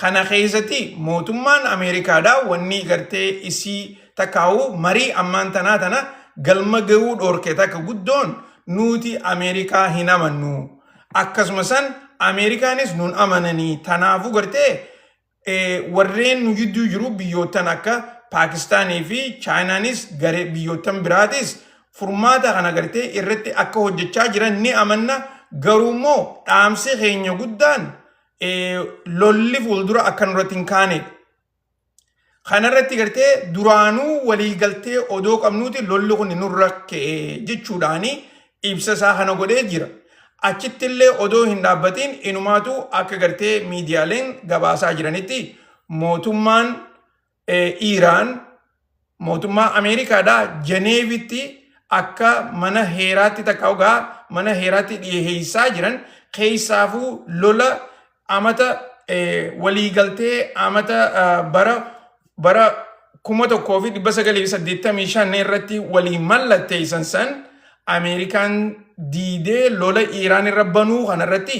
Kana keessatti mootummaan Ameerikaadhaa wanni gartee isii takkaa'u marii ammaan tanaa tana galma ga'uu dhoorke takka guddoon nuti Ameerikaa hin amannu. Akkasuma san Ameerikaanis nun amananii tanaafuu gartee warreen nu jidduu jiru biyyoottan akka Paakistaanii fi Chaayinaanis garee biyyoottan biraatis furmaata kana gartee irratti akka hojjechaa jiran ni amanna garuu immoo dhaamsi keenya guddaan lolli fuuldura akka nurratti hin kaanedha. Kanarratti gartee duraanuu waliigaltee odoo qabnuuti lolli kun nurra ka'e jechuudhaani ibsa isaa kana godhee jira. Achitti illee odoo hin dhaabbatiin inumaatu akka gartee miidiyaaleen gabaasaa jiranitti mootummaan Iiraan mootummaa Ameerikaadhaa Jeneevitti akka mana heeraatti takka ogaa mana heeraatti dhiyeessaa jiran keessaafuu lola amata waliigaltee amata bara bara 1985 irratti walii mallatteessan san Ameerikaan diidee lola Iiraan irra banuu kanarratti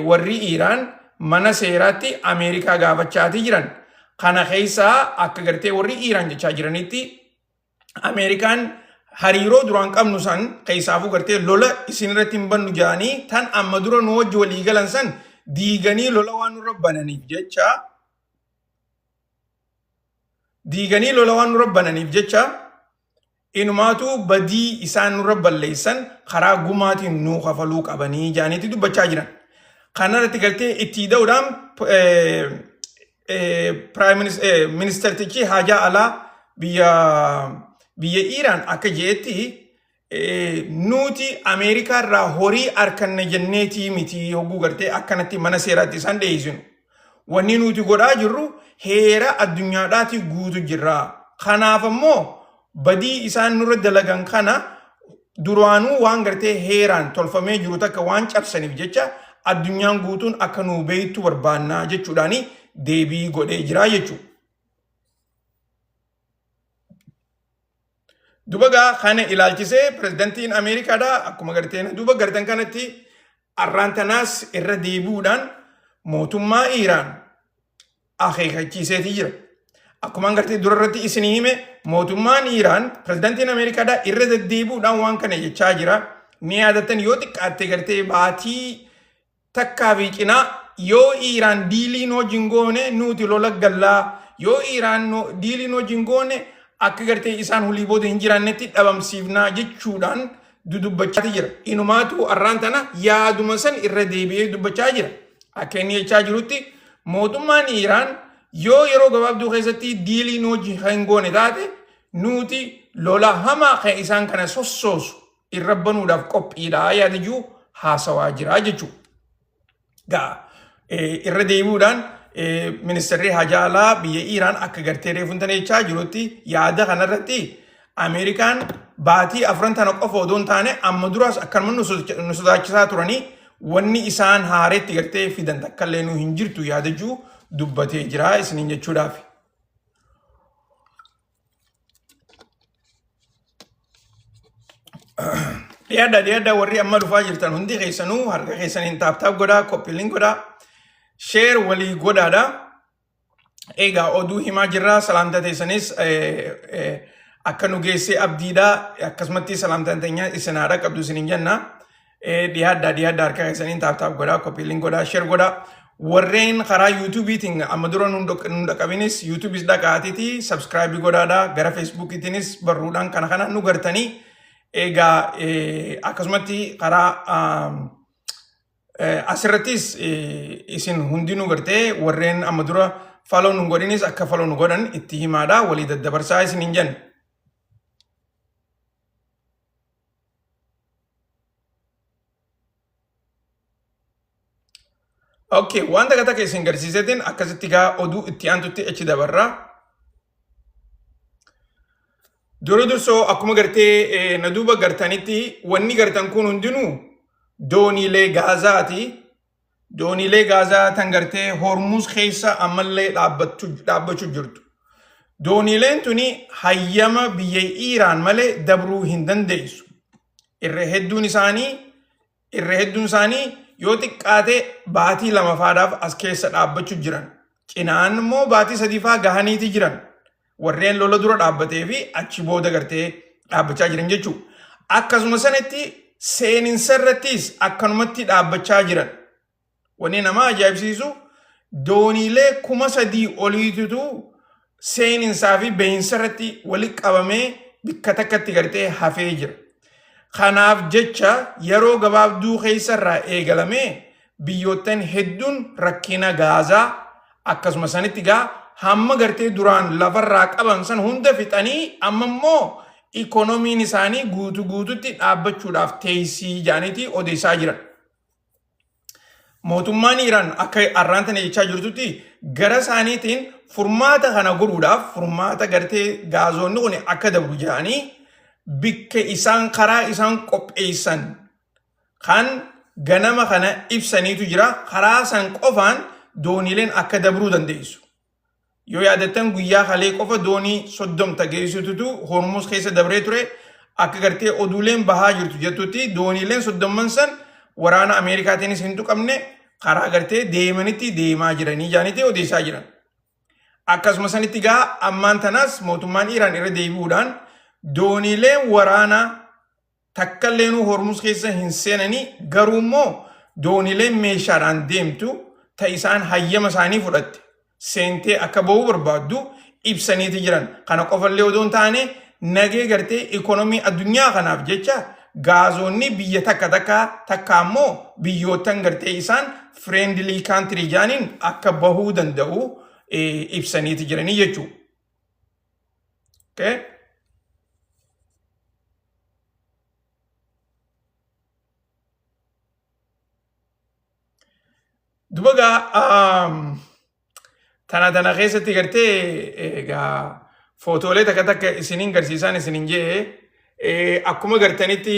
warri Iiraan mana seeraatti Ameerikaa gaafachaatii jiran. Kana keessaa akka gartee warri Iiraan jechaa jiranitti Ameerikaan hariiroo duraan qabnu san keessaafuu gartee lola isin irratti hin bannu jedhanii tan amma dura nu wajji walii galan san diiganii lola waan nurra bananiif jecha diiganii lola waan nurra bananiif jecha inumaatu badii isaan nurra balleessan karaa gumaatiin nuu kafaluu qabanii jedhaniiti dubbachaa jiran. Kanarratti gartee itti ida'uudhaan ministeertichi haajaa alaa biyya biyya Iiraan akka je'etti nuti Ameerikaa irraa horii arkanna jenneetii miti hogguu gartee akkanatti mana seeraatti isaan dhiyeessinu. Wanni nuti godhaa jirru heera addunyaadhaati guutu jirra. Kanaaf ammoo badii isaan nurra dalagan kana duraanuu waan gartee heeraan tolfamee jiru takka waan cabsaniif jecha addunyaan guutuun akka nuu beektu barbaannaa jechuudhaani deebii godhee jira jechuudha. Duba gaa kana ilaalchisee pirezidantiin Ameerikaadha akkuma garteen duba gartan kanatti arraan tanaas irra deebi'uudhaan mootummaa Iiraan akeekachiiseetii jira. Akkuma gartee dura irratti isinii hime mootummaan Iiraan pirezidantiin Ameerikaadha irra deddeebi'uudhaan waan kana jechaa jira. Ni yaadattan yoo xiqqaatte gartee baatii takkaa fi cinaa yoo Iiraan diiliin hojiin goone nuti lola gallaa yoo Iiraan diiliin hojiin goone akka gartee isaan hulii booda hin jiraannetti dhabamsiifnaa jechuudhaan dudubbachaa jira. Inumaatu arraan tana yaaduma san irra deebi'ee dubbachaa jira. Akka inni jechaa jirutti mootummaan Iiraan yoo yeroo gabaabduu keessatti diiliin hojii hin goone taate nuti lola hamaa kan isaan kana sossoosu irra banuudhaaf qophiidha yaada jiru haasawaa jira jechuudha. Gaa irra deebi'uudhaan Ministeerri Hajaa Alaa biyya Iiraan akka gartee reefuun tana jechaa jirutti yaada kanarratti Ameerikaan baatii afran tana qofa odoo hin taane amma duraas akkanuma nu sodaachisaa turanii wanni isaan haareetti gartee fidan takkallee nu hin jirtu yaada jiru dubbatee jira isiniin jechuudhaaf. Dhiyaadha dhiyaadha warri amma dhufaa jirtan hundi keessanuu harka keessaniin tap tap godhaa copy link godhaa share walii godhaadha. Egaa oduu himaa jirra salaamtaa teessanis akka nu geessee abdiidha akkasumatti salaamtaan teenya isin haadha qabdu isiniin jenna. Dhiyaadha dhiyaadha harka keessaniin tap tap godhaa copy link godhaa share godhaa. Warreen karaa YouTubeiitiin amma dura nun dhaqqabinis YouTubeis dhaqaatiiti subscribe godhaadha gara Facebookiitiinis barruudhaan kana kana nu gartanii egaa akkasumatti karaa asirrattis isin hundinuu gartee warreen amma dura follow nun godhinis akka follow nu godhan itti himaadha walii daddabarsaa isin hin jenna. Okay, waan takka takka isin garsiiseetiin akkasitti gaa oduu itti aantutti achi dabarra. Dura dursoo akkuma gartee na duuba gartanitti wanni gartan kun hundinuu dooniilee Gaazaati. Dooniilee Gaazaa tan gartee Hormuz keessa ammallee dhaabbachuu jirtu. Dooniileen tuni hayyama biyya Iiraan malee dabruu hin dandeessu. Irra hedduun isaanii yoo xiqqaate baatii 2 faadhaaf as keessa dhaabbachuu jiran. Cinaan immoo baatii 3 faa gahaniiti jiran. Warreen lola dura dhaabbatee fi achi booda gartee dhaabbachaa jiran jechuudha. Akkasuma sanatti seeninsa irrattis akkanumatti dhaabbachaa jiran. Wanni nama ajaa'ibsiisu dooniilee 3000 oliitutu seeninsaa fi beeyinsa irratti walitti qabamee bikka takkatti gartee hafee jira. Kanaaf jecha yeroo gabaabduu keessa irraa eegalamee biyyoottan hedduun rakkina Gaazaa akkasuma sanitti gaa hamma gartee duraan lafarraa qaban san hunda fixanii amma immoo ikoonomiin isaanii guutuu guututti dhaabbachuudhaaf teessii jaaniiti odeessaa jiran. Mootummaan Iiraan akka arraan tana jechaa jirtutti gara isaaniitiin furmaata kana godhuudhaaf furmaata gartee gaazoonni kun akka dabru jedhanii bikka isaan karaa isaan qopheessan kan ganama kana ibsaniitu jira. Karaa san qofaan dooniileen akka dabruu dandeessu. Yoo yaadattan guyyaa kalee qofa doonii 30 geessitutu Hormuz keessa dabree ture. Akka gartee oduuleen bahaa jirtu jettutti dooniileen 30n san waraana Ameerikaatiinis hin tuqamne karaa gartee deemanitti deemaa jiranii jaanitti odeessaa jiran. Akkasuma sanitti gaa ammaan tanaas mootummaan Iiraan irra deebi'uudhaan dooniileen waraanaa takka illeenuu Hormuz keessa hin seenanii garuu immoo dooniileen meeshaadhaan deemtu ta isaan hayyama isaanii fudhatte seentee akka ba'uu barbaaddu ibsaniiti jiran. Kana qofallee odoo hin taane nagee gartee ikoonomii addunyaa kanaaf jecha gaazoonni biyya takka takka takka ammoo biyyoottan gartee isaan friendly country jaaniin akka bahuu danda'u ibsaniiti jiranii jechuudha. Okay. Duba gaa tana tana keessatti gartee egaa footoolee takka takka isiniin garsiisaan isiniin jee akkuma gartanitti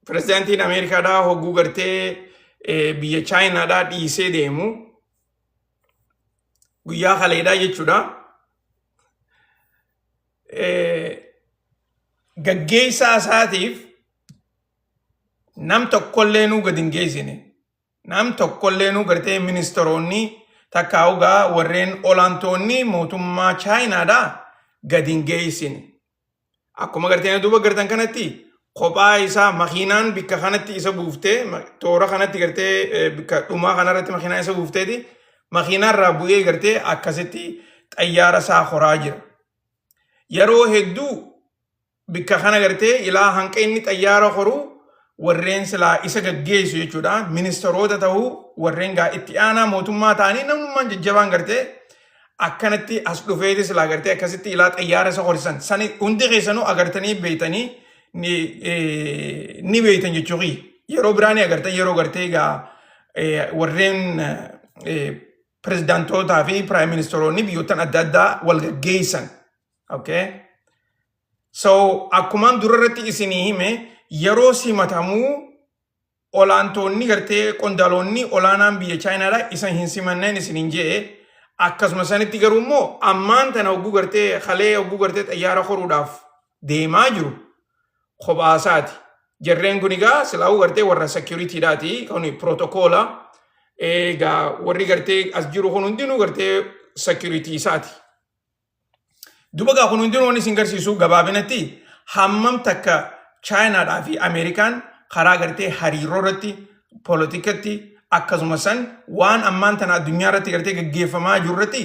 pirezidaantiin Ameerikaadhaa hogguu gartee biyya Chaayinaadhaa dhiisee deemu guyyaa kaleedhaa jechuudha. Gaggeessaa isaatiif nam tokkollee nuu gadi hin geessine. Nam tokkollee nuu gartee ministeeronni takka ugaa warreen olaantoonni mootummaa Chaayinaadhaa gadi hin geessine. Akkuma gartee duuba gartan kanatti kophaa isaa makiinaan bikka kanatti isa buuftee toora kanatti gartee bikka dhumaa kanarratti makiinaan isa buufteeti makiinaarraa bu'ee gartee akkasitti xayyaara isaa horaa jira. Yeroo hedduu bikka kana gartee ilaa hanqa inni xayyaara horuu warreen silaa isa gaggeessu jechuudha. Ministeerota ta'uu warreen gaa itti aanaa mootummaa ta'anii namnummaan jajjabaan gartee akkanatti as dhufeeti silaa gartee akkasitti ilaa xayyaara isa horisan. Sani hundi keessanuu agartanii beeytanii ni beeytan jechuudha. Yeroo biraa ni agartan yeroo gartee gaa warreen pirezidaantootaa fi piraayim ministeeronni biyyoottan adda addaa wal gaggeessan. Okay? So akkumaan dura irratti isinii hime yeroo simatamuu olaantoonni gartee qondaaloonni olaanaan biyya Chaayinaadha isa hin simanneen isiniin je'e akkasuma sanitti garuu immoo ammaan tana hogguu gartee kalee hogguu gartee xayyaara koruudhaaf deemaa jiru kophaasaati. Jarreen kun egaa silaa'uu gartee warra securityidhaati kun protokoola egaa warri gartee as jiru kun hundinuu gartee security isaati. Duba gaa kun hundinuu waan isin garsiisu gabaabinatti hammam takka Chaayinaadhaa fi Ameerikaan karaa gartee hariiroo irratti polotikatti akkasuma san waan ammaan tana addunyaa irratti gartee gaggeeffamaa jiru irratti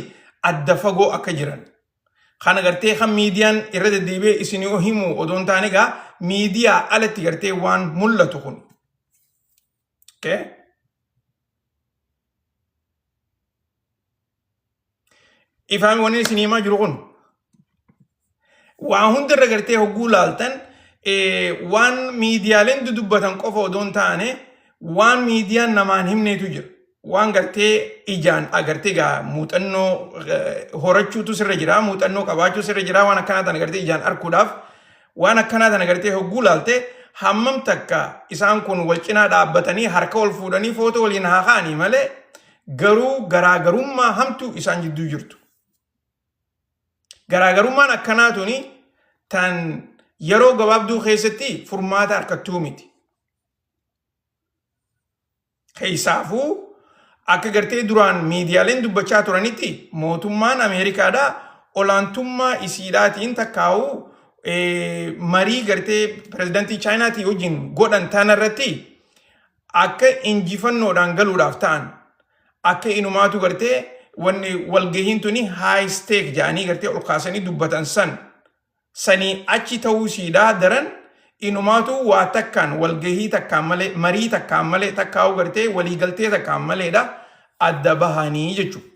adda fagoo akka jiran. Kana gartee kan miidiyaan irra deddeebi'ee isin himu odoo hin taane egaa miidiyaa alatti gartee waan mul'atu kun. Okay? Ifaami wanni isin himaa jiru kun waa hundarra gartee hogguu laaltan waan miidiyaaleen dudubbatan qofa odoo hin taane waan miidiyaan namaan himneetu jira. Waan gartee ijaan agartee gaa muuxannoo horachuutu sirra jira, muuxannoo qabaachuu sirra jira waan akkanaa tana gartee ijaan arguudhaaf waan akkanaa tana gartee hogguu laalte hammam takka isaan kun wal cinaa dhaabbatanii harka wal fuudhanii footoo waliin haa ka'anii malee garuu garaagarummaa hamtuu isaan jidduu jirtu. Garaagarummaan akkanaa tuni tan yeroo gabaabduu keessatti furmaata harkattuu miti. Keessaafuu akka gartee duraan miidiyaaleen dubbachaa turanitti mootummaan Ameerikaadhaa olaantummaa isiidhaatiin takkaa'uu marii gartee pirezidantii Chaayinaatii wajjin godhan tana irratti akka injifannoodhaan galuudhaaf ta'an akka inumaatu gartee wanni walgahiin tuni high stake jedhanii gartee ol kaasanii dubbatan san sanii achi ta'uu siidhaa daran inumaatu waa takkaan walgahii takkaan malee marii takkaan malee takkaa'uu gartee waliigaltee takkaan maleedha adda bahanii jechuudha.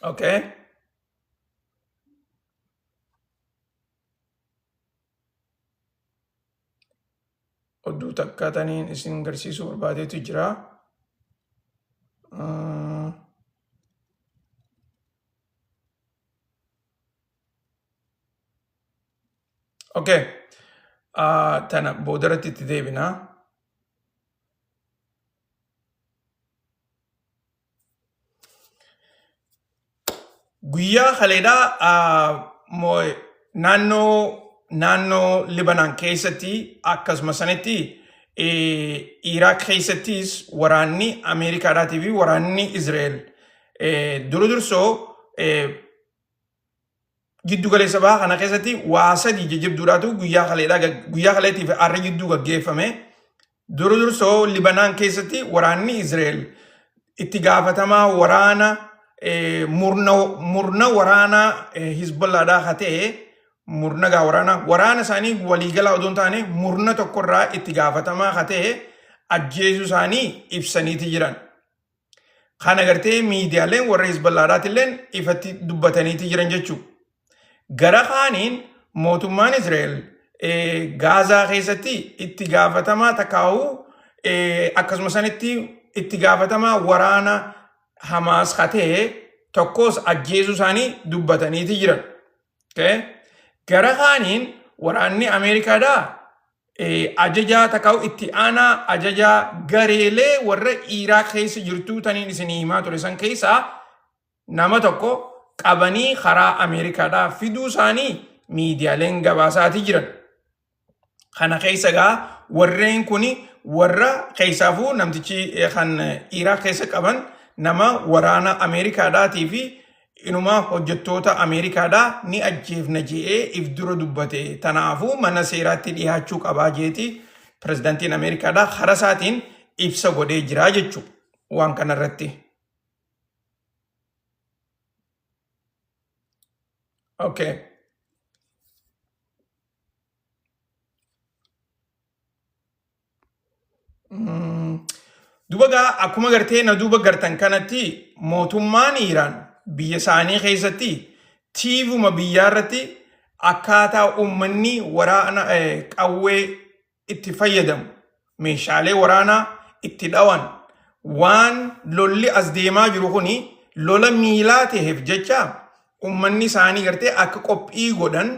Okay. Oduu takka taniin isin garsiisuu barbaadeetu jira. Okay. Tana boodarratti itti deebina. Guyyaa kaleedhaa naannoo Libanaan keessatti akkasuma sanitti Iraaq keessattis waraanni Ameerikaadhaatii fi waraanni Israa'el dura dursoo giddu galeessa bahaa kana keessatti waa sadii jajjabduudhaatu guyyaa kaleedhaa guyyaa kaleetii fi har'a jidduu gaggeeffame. Dura dursoo Libanaan keessatti waraanni Israa'el itti gaafatamaa waraana murna waraanaa Hizbollaadhaa haa ta'e murna gaa waraanaa waraana isaanii waliigalaa odoo hin taane murna tokkorraa itti gaafatamaa haa ta'e ajjeesuu isaanii ibsaniiti jiran. Kana gartee miidiyaaleen warra Hizballaadhaatilleen ifatti dubbataniiti jiran jechuudha. Gara kaaniin mootummaan Israa'el Gaazaa keessatti itti gaafatamaa takkaa'uu akkasuma sanitti itti gaafatamaa waraana Hamaas ka ta'e tokkos ajjeesuu isaanii dubbataniiti jiran. Okay? Gara kaaniin waraanni Ameerikaadhaa ajajaa takkaa'u itti aanaa ajajaa gareelee warra Iraaq keessa jirtuu taniin isinii himaa ture san keessaa nama tokko qabanii karaa Ameerikaadhaa fiduu isaanii miidiyaaleen gabaasaatii jiran. Kana keessa egaa warreen kun warra keessaafuu namtichi kan Iraaq keessa qaban nama waraana Ameerikaadhaatii fi inumaa hojjettoota Ameerikaadhaa ni ajjeefna je'ee if dura dubbate. Tanaafuu mana seeraatti dhiyaachuu qabaa jeeti pirezidaantiin Ameerikaadhaa karaa isaatiin ibsa godhee jira jechuudha waan kanarratti. Okay. Duba gaa akkuma gartee na duuba gartan kanatti mootummaan Iiraan biyya isaanii keessatti tiivuma biyyaa irratti akkaataa uummanni waraana qawwee itti fayyadamu meeshaalee waraanaa itti dhawan Waan lolli as deemaa jiru kuni lola miilaa ta'eef jecha ummanni isaanii gartee akka qophii godhan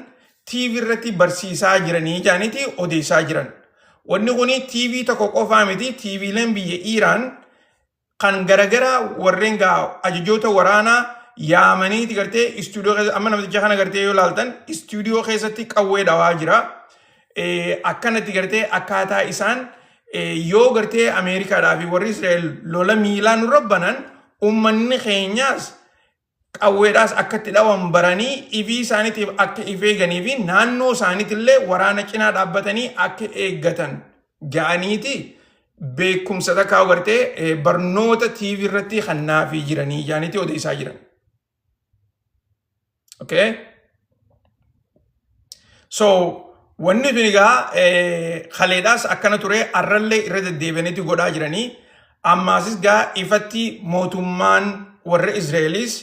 TV irratti barsiisaa jiranii jaaniiti odeessaa jiran. Wanni kuni TV tokko qofaa miti, TVleen biyya Iiraan kan garagaraa warreen gaa ajajoota waraanaa yaamaniiti gartee istuudiyoo keessa amma namticha kana gartee yoo ilaaltan istuudiyoo keessatti qawwee dhawaa jira. Akkanatti gartee akkaataa isaan yoo gartee Ameerikaadhaa fi warri Israa'el lola miilaa nurra banan ummanni keenyaas qawweedhaas akka itti dhawan baranii ifii isaaniitiif akka if eeganii fi naannoo isaaniitillee waraana cinaa dhaabbatanii akka eeggatan ja'aniiti beekumsa takkaa gartee barnoota TV irratti kannaafii jiranii ja'aniiti odeessaa jiran. Okay? So wanni tun egaa kaleedhaas akkana ture, arrallee irra deddeebi'aniiti godhaa jiranii. Ammaasis gaa ifatti mootummaan warra Israa'elis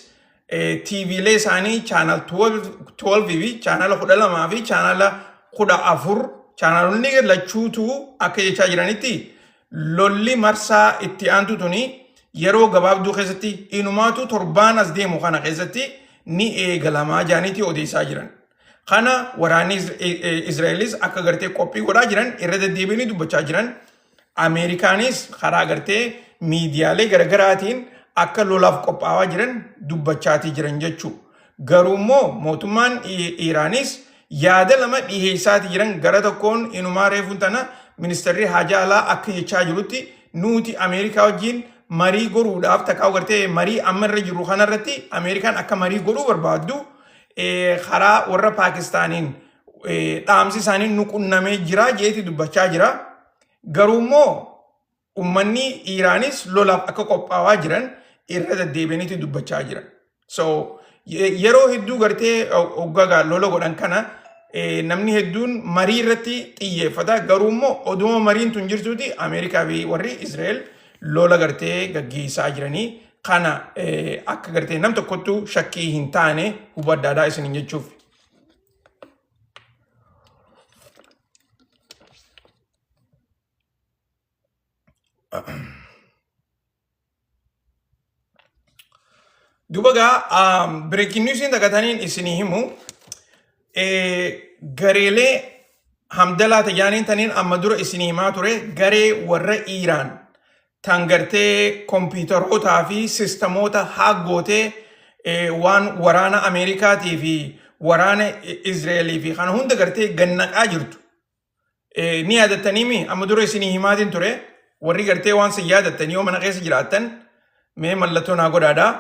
TVlee isaanii channel 12 fi chaanala 12 fi chaanala 14, chaanalonni lachuutu akka jechaa jiranitti lolli marsaa itti aantu tuni yeroo gabaabduu keessatti, inumaatu torbaan as deemu kana keessatti ni eegalamaa jaaniiti odeessaa jiran. Kana waraanni Israa'elis akka gartee qophii godhaa jiran irra deddeebi'anii dubbachaa jiran. Ameerikaanis karaa gartee miidiyaalee garaagaraatiin akka lolaaf qophaa'aa jiran dubbachaatii jiran jechuudha. Garuu immoo mootummaan Iraanis yaada lama dhiheessaatii jiran. Gara tokkoon inumaa reefuun tana ministeerri haajaa alaa akka jechaa jirutti nuti Ameerikaa wajjin marii godhuudhaaf takkaa gartee marii amma irra jiru kanarratti Ameerikaan akka marii godhuu barbaaddu karaa warra Paakistaaniin dhaamsi isaanii nu qunnamee jira jeeti dubbachaa jira. Garuu immoo ummanni Iraanis lolaaf akka qophaa'aa jiran irra deddeebi'aniiti dubbachaa jiran. So yeroo hedduu gartee hoggaa lola godhan kana namni hedduun marii irratti xiyyeeffata. Garuu immoo oduma mariin tun jirtuuti Ameerikaa fi warri Israa'el lola gartee gaggeessaa jiranii kana akka gartee nam tokkottu shakkii hin taane hubaddaadhaa isiniin jechuuf. Duba gaa breaking newsiin takataniin isinii himu gareelee Hamdalaa tajaaniin taniin amma dura isinii himaa ture, garee warra Iiraan tan gartee kompiitarootaa fi sistamoota haaggootee waan waraana Ameerikaatii fi waraana Izraelii fi kana hunda gartee gannaqaa jirtu. Ni yaadattaniimi amma dura isinii himaatiin ture. Warri gartee waan sin yaadattanii yoo mana keessa jiraattan mee mallattoo naa godhaadhaa.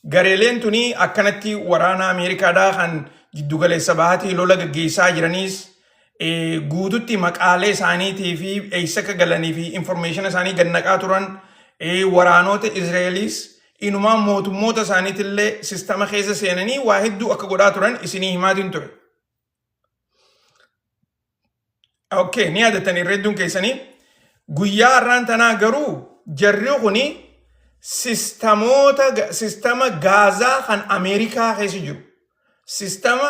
Gareeleen tuni akkanatti waraana Ameerikaadhaa kan jiddugaleessa bahaatii lola gaggeessaa jiraniis guututti maqaalee isaaniitii fi eessa akka galanii fi information isaanii gannaqaa turan, waraanota Israa'eliis inumaa mootummoota isaaniitillee sistama keessa seenanii waa hedduu akka godhaa turan isinii himaatiin ture. Okay, ni yaadattanii irra hedduun keessanii. Guyyaa har'aan tanaa garuu jarri kuni sistamoota sistama gaazaa kan Ameerikaa keessa jiru. Sistama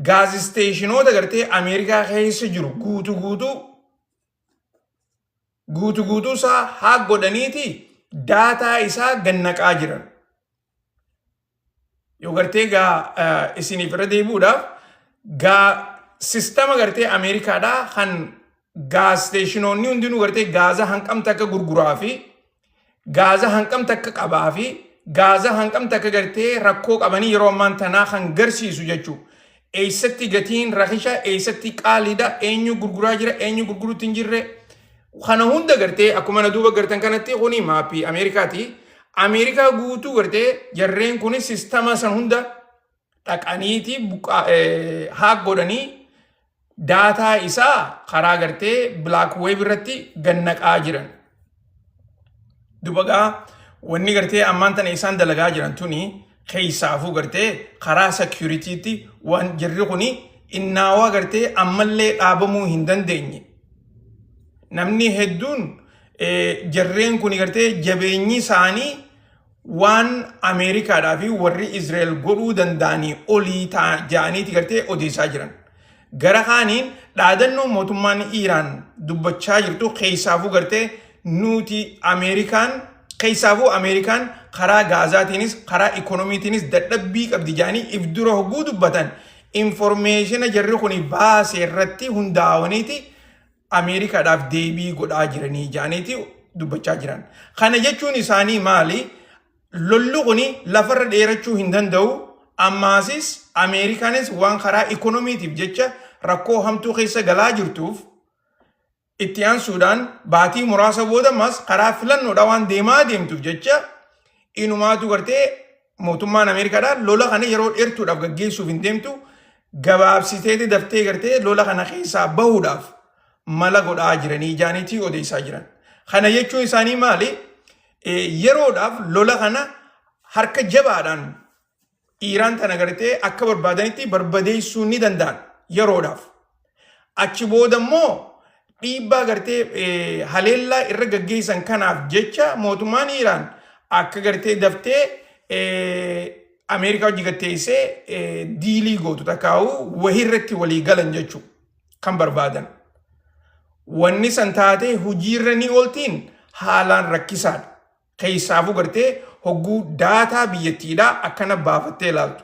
gas stationoota gartee Ameerikaa keessa jiru guutuu guutuu guutuu guutuu isaa haa godhaniiti data isaa gannaqaa jiran. Yoo gartee gaa isiniif irra deebi'uudhaaf gaa sistama gartee Ameerikaadhaa kan gas stationoonni hundinuu gartee gaaza hanqamta akka gurguraa fi gaaza hanqamta akka qabaa fi gaaza hanqamta akka gartee rakkoo qabanii yeroo ammaan tanaa kan garsiisu jechuudha. Eessatti gatiin rakisha, eessatti qaaliidha, eenyu gurguraa jira, eenyu gurguruutti hin jirre. Kana hunda gartee akkuma na duuba gartan kanatti kuni maappii Ameerikaati. Ameerikaa guutuu gartee jarreen kuni sistama san hunda dhaqaniiti hack godhanii data isaa karaa gartee black web irratti gannaqaa jiran. Dubagaa wanni gartee ammaan tana isaan dalagaa jiran tuni keessaafuu gartee karaa securitytti waan jarri kuni innaawaa gartee ammallee dhaabamuu hin dandeenye. Namni hedduun jarreen kuni gartee jabeenyi isaanii waan Ameerikaadhaa fi warri Israa'el godhuu danda'anii olii ja'aniiti gartee odeessaa jiran. Gara kaaniin dhaadannoo mootummaan Iiraan dubbachaa jirtu keessaafuu gartee nuti Ameerikaan keessaafuu Ameerikaan karaa gaazaatiinis karaa ikonomiitiinis dadhabbii qabdi jedhanii if dura hogguu dubbatan information jarri kun baase irratti hundaa'aniiti Ameerikaadhaaf deebii godhaa jiranii jedhaniiti dubbachaa jiran. Kana jechuun isaanii maali? Lolli kun lafarra dheerachuu hin danda'u. Ammaasis Ameerikaanis waan karaa ikonomiitiif jecha rakkoo hamtuu keessa galaa jirtuuf itti aansuudhaan baatii muraasa booda ammas karaa filannoodhaa waan deemaa deemtuuf jecha inumaatu gartee mootummaan Ameerikaadhaa lola kana yeroo dheertuudhaaf gaggeessuuf hin deemtu gabaabsiteeti daftee gartee lola kana keessaa bahuudhaaf mala godhaa jiranii jaaniitii odeessaa jiran. Kana jechuun isaanii maali? Yeroodhaaf lola kana harka jabaadhaan Iiraan tana gartee akka barbaadanitti barbadeessuu ni danda'an yeroodhaaf. Achi booda immoo dhiibbaa gartee haleellaa irra gaggeessan kanaaf jecha mootummaan Iiraan akka gartee daftee Ameerikaa hojii gatteessee diilii gootu takkaa'u wahii irratti walii galan jechuudha kan barbaadan. Wanni san taatee hojiirra ni ooltiin haalaan rakkisaadha. Keessaafuu gartee hogguu daataa biyyattiidhaa akkana baafattee ilaaltu.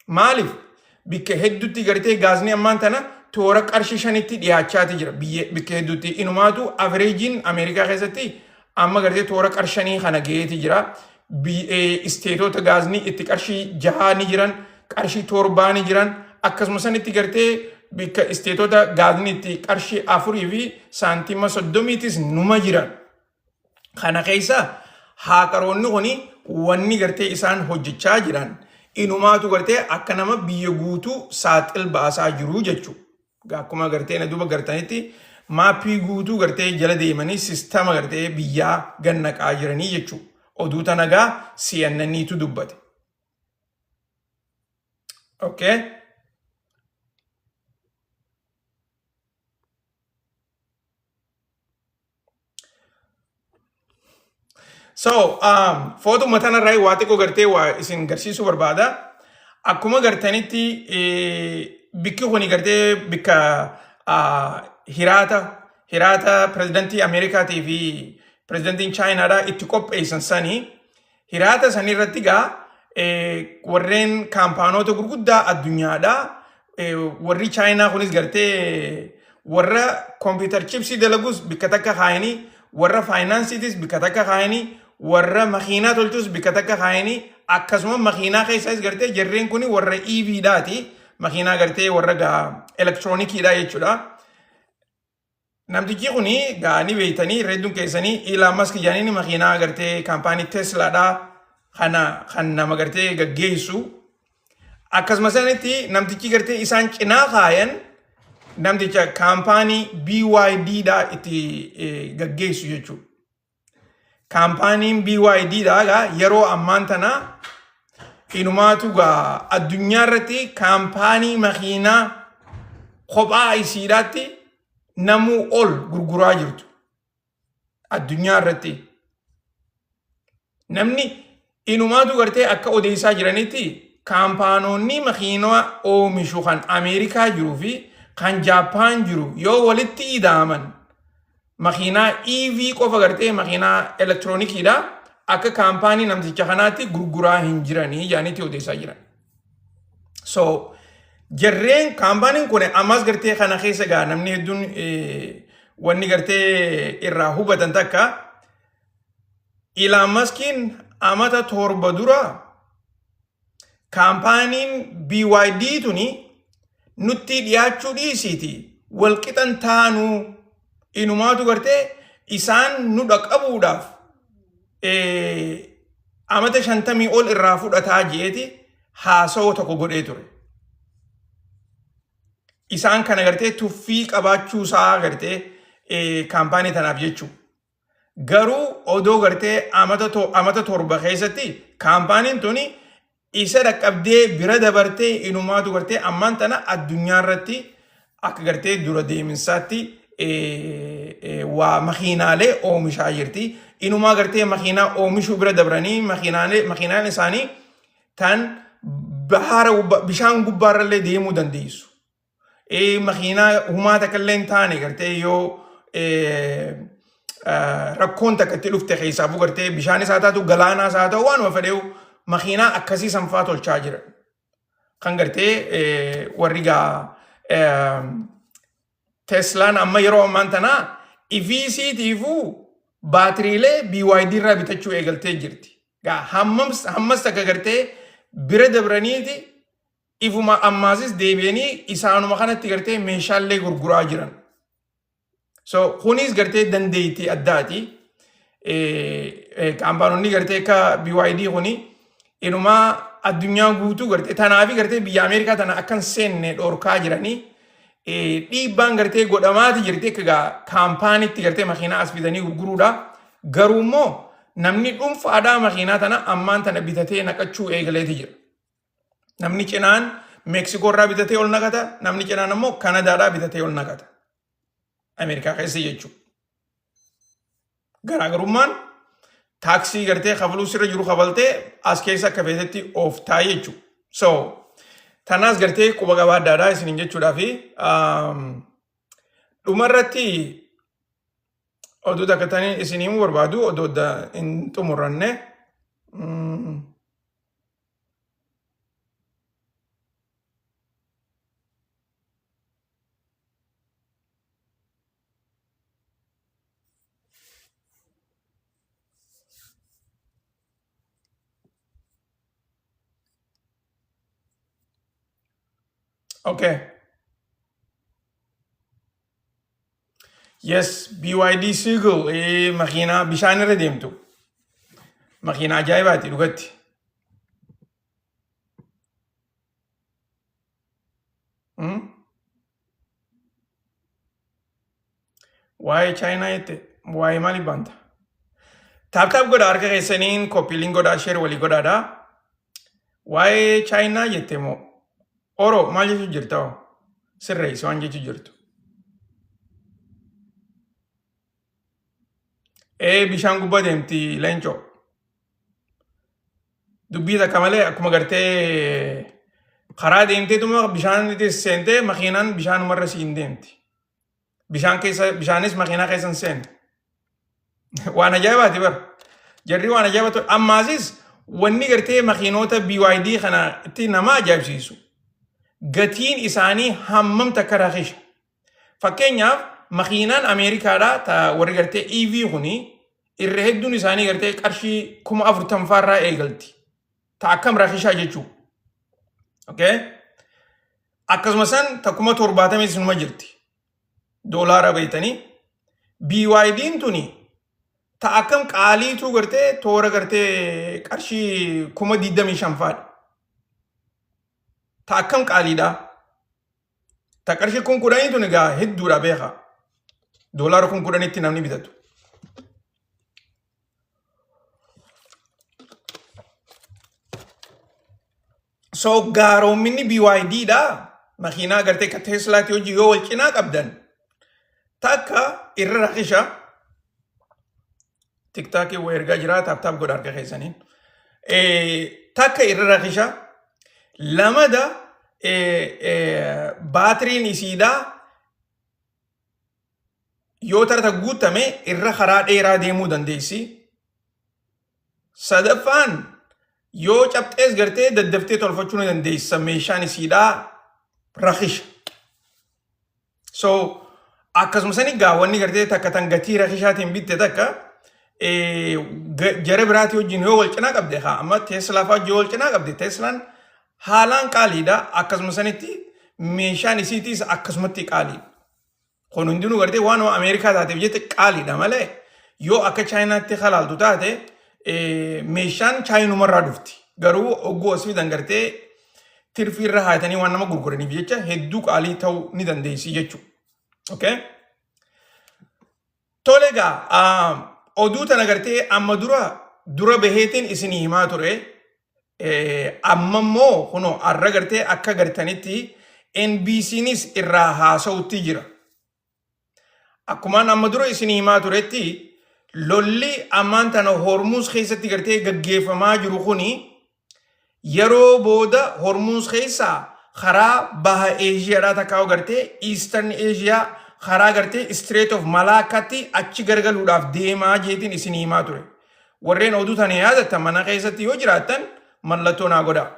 Maaliif? Bikka hedduutti gartee gaazni ammaan tana toora qarshii 5tti dhiyaachaati jira. Biyya bikka hedduutti inumaatu averageiin Ameerikaa keessatti amma gartee toora qarshanii kana gaheeti jira. Isteetota gaazni itti qarshii 6 ni jiran, qarshii 7 ni jiran, akkasuma sanitti gartee bikka isteetota gaazni itti qarshii 4 fi saantima 30tis numa jiran. Kana keessa haakaroonni kuni wanni gartee isaan hojjechaa jiran inumaatu gartee akka nama biyya guutuu saaxil baasaa jiru jechuudha. Akkuma gartee na duuba gartanitti maappii guutuu gartee jala deemanii sistama gartee biyyaa gannaqaa jiranii jechuudha. Oduu tana gaa CNNtu dubbate. Okay. So, footuma tanarraa waa xiqqoo gartee waa isin garsiisuu barbaada. Akkuma gartanitti bikki kuni gartee bikka hiraata pirezidantii Ameerikaatii fi pirezidantiin Chaayinaadhaa itti qopheessan sanii hiraata sanii irratti gaa warreen kaampaanoota gurguddaa addunyaadhaa warri Chaayinaa kunis gartee warra computer chipsii dalagus bikka takka kaayanii warra faayinaansiitis bikka takka kaayanii warra makiinaa tolchus bikka takka kaayanii akkasuma makiinaa keessaas gartee jarreen kun warra EV dhaati makiinaa gartee warra gaa elektiroonikiidha jechuudha. Namtichi kuni gaa ni beektanii hedduun keessanii Elon Musk jedhanii makiinaa gartee kaampaanii Teslaadha kana kan nama gartee gaggeessu. Akkasuma sanitti namtichi gartee isaan cinaa kaayan namticha kaampaanii BYD dha itti gaggeessu jechuudha. Kaampaaniin BYD dha gaa yeroo ammaan tana inumaatu gaa addunyaa irratti kaampaanii makiinaa kophaa isiidhaatti namuu ol gurguraa jirtu. Addunyaa irratti. Namni inumaatu gartee akka odeessaa jiranitti kaampaanoonni makiinaa oomishu kan Ameerikaa jiruu fi kan Jaappaan jiru yoo walitti ida'aman makiinaa EV qofa gartee makiinaa elektiroonikiidha akka kaampaanii namticha kanaatti gurguraa hin jiranii jedhaniitti odeessaa jiran. So jarreen kaampaaniin kun ammas gartee kana keessa gaa namni hedduun wanni gartee irraa hubatan takka Elon Muskiin amata 7 dura kaampaaniin BYD tuni nutti dhiyaachuu dhiisiiti walqixan taanuu inumaatu gartee isaan nu dhaqabuudhaaf amata 50 ol irraa fudhataa jeeti haasawoo tokko godhee ture. Isaan kana gartee tuffii qabaachuu isaa gartee kaampaanii tanaaf jechuudha. Garuu odoo gartee amata 7 keessatti kaampaaniin tuni isa dhaqqabdee bira dabartee inumaatu gartee ammaan tana addunyaa irratti akka gartee dura deeminsaatti waa makiinaalee oomishaa jirti. Inumaa gartee makiinaa oomishuu bira dabranii makiinaan isaanii tan bahara bishaan gubbaarrallee deemuu dandeessu. Makiinaa humaa takka illee hin taane gartee yoo Rakkoon takka itti dhufte keessaafuu gartee bishaanis haa taatu galaanaas haa ta'u waanuma fedheewu makiinaa akkasii sanfaa tolchaa jira. Kan gartee warri gaa Teslaan amma yeroo ammaan tanaa ifiisiitiifuu baatiriilee BYD irraa bitachuu eegaltee jirti. Gaa hammas takka gartee bira dabraniiti ifuma ammaasis deebi'anii isaanuma kanatti gartee meeshaalee gurguraa jiran. So kunis gartee dandeettii addaati. Kaampaanonni gartee akka BYD kuni inumaa addunyaa guutuu gartee tanaafi gartee biyya Ameerikaa tana akka hin seenne dhorkaa jiranii dhiibbaan gartee godhamaati jirti akka gaa kaampaanitti gartee makiinaa as fidanii gurguruudha. Garuu immoo namni dhuunfaadhaa makiinaa tana ammaan tana bitatee naqachuu eegaleeti jira. Namni cinaan Meeksikoo irraa bitatee ol naqata, namni cinaan ammoo Kanadaadhaa bitatee ol naqata. Ameerikaa keessa jechuudha. Garaagarummaan taaksii gartee kafaluu sirra jiru kafaltee as keessa akka feetetti ooftaa jechuudha. So tanaas gartee quba qabaaddaadhaa isiniin jechuudhaa fi dhumarratti oduu takka tanii isin himuu barbaadu oduu adda hin xumuranne. Okay. Yes, BYD Seagull makiinaa bishaan irra deemtu. Makiinaa ajaa'ibaati dhugatti. Waa'ee Chaayinaa jette waa'ee maaliif baanta? Tap tap godha harka keessaniin copy link godhaa share walii godhaadha. Waa'ee Chaayinaa jette moo Oro maal jechuu jirta hoo? Sirreessi waan jechuu jirtu. Ee bishaan gubbaa deemti leencoo. Dubbii takka malee akkuma gartee karaa deemteetuma bishaan itti seentee makiinaan bishaanumarra siin deemti. Bishaan keessa bishaanis makiinaa keessa hin seenu. Waan ajaa'ibaati bara. Jarri waan ajaa'iba ture. Ammaasis wanni gartee makiinoota BYD kana itti nama ajaa'ibsiisu. Gatiin isaanii hammam takka rakisha. Fakkeenyaaf makiinaan Ameerikaadhaa ta warri gartee EV kuni irra hedduun isaanii gartee qarshii 40,000 faarraa eegalti. Ta akkam rakishaa jechuu. Okay? Akkasuma san ta 70,000 sinuma jirti. Doolaara beeytanii. BYD'n tuni ta akkam qaaliituu gartee toora gartee qarshii 25,000 faadha. Ta akkam qaaliidha. Ta qarshii 10,000 tuni egaa hedduudha beeka. Doolaara 10,000tti namni bitatu. So gaaroominni BYD dha. Makiinaa gartee akka Teslaatti hojii yoo wal cinaa qabdan takka irra rakisha. TikTokii waa ergaa jira tap tap godha harka keessaniin. Takka irra rakisha. Lamada baatiriin isiidhaa yoo tarta guutame irra karaa dheeraa deemuu dandeessi. Sadaffaan yoo cabxees gartee daddaftee tolfachuu ni dandeessa meeshaan isiidhaa rakisha. So akkasuma sani gaa wanni gartee takka tan gatii rakishaatiin bitte takka jara biraatii wajjin yoo wal cinaa qabde haa amma Teeslaa fa'aa wajjin yoo wal cinaa qabde Teeslaan haalaan qaaliidha akkasuma sanitti meeshaan isiitiis akkasumatti qaaliidha. Kun hundinuu gartee waan Ameerikaa taateef jette qaaliidha malee yoo akka Chaayinaatti halaaltu taate meeshaan Chaayinumarraa dhufti. Garuu ogguu as fidan gartee tirfii irra haatanii waan nama gurguraniif jecha hedduu qaalii ta'uu ni dandeessi jechuudha. Okay? Tole egaa oduu tana gartee amma dura dura baheetiin isinii himaa ture. Amma immoo kunoo har'a gartee akka gartanitti NBCnis irraa haasa'utti jira. Akkumaan amma dura isinii himaa turetti lolli ammaan tana Hormuuz keessatti gartee gaggeeffamaa jiru kuni yeroo booda Hormuuz keessaa karaa baha Eeshiyaadhaa takkaa gartee Eastern Asia karaa gartee Strait of Malaccaatti achi garagaluudhaaf deemaa jeetiin isin himaa ture. Warreen oduu tana yaadattan mana keessatti yoo jiraattan mallattoo naa godhaa.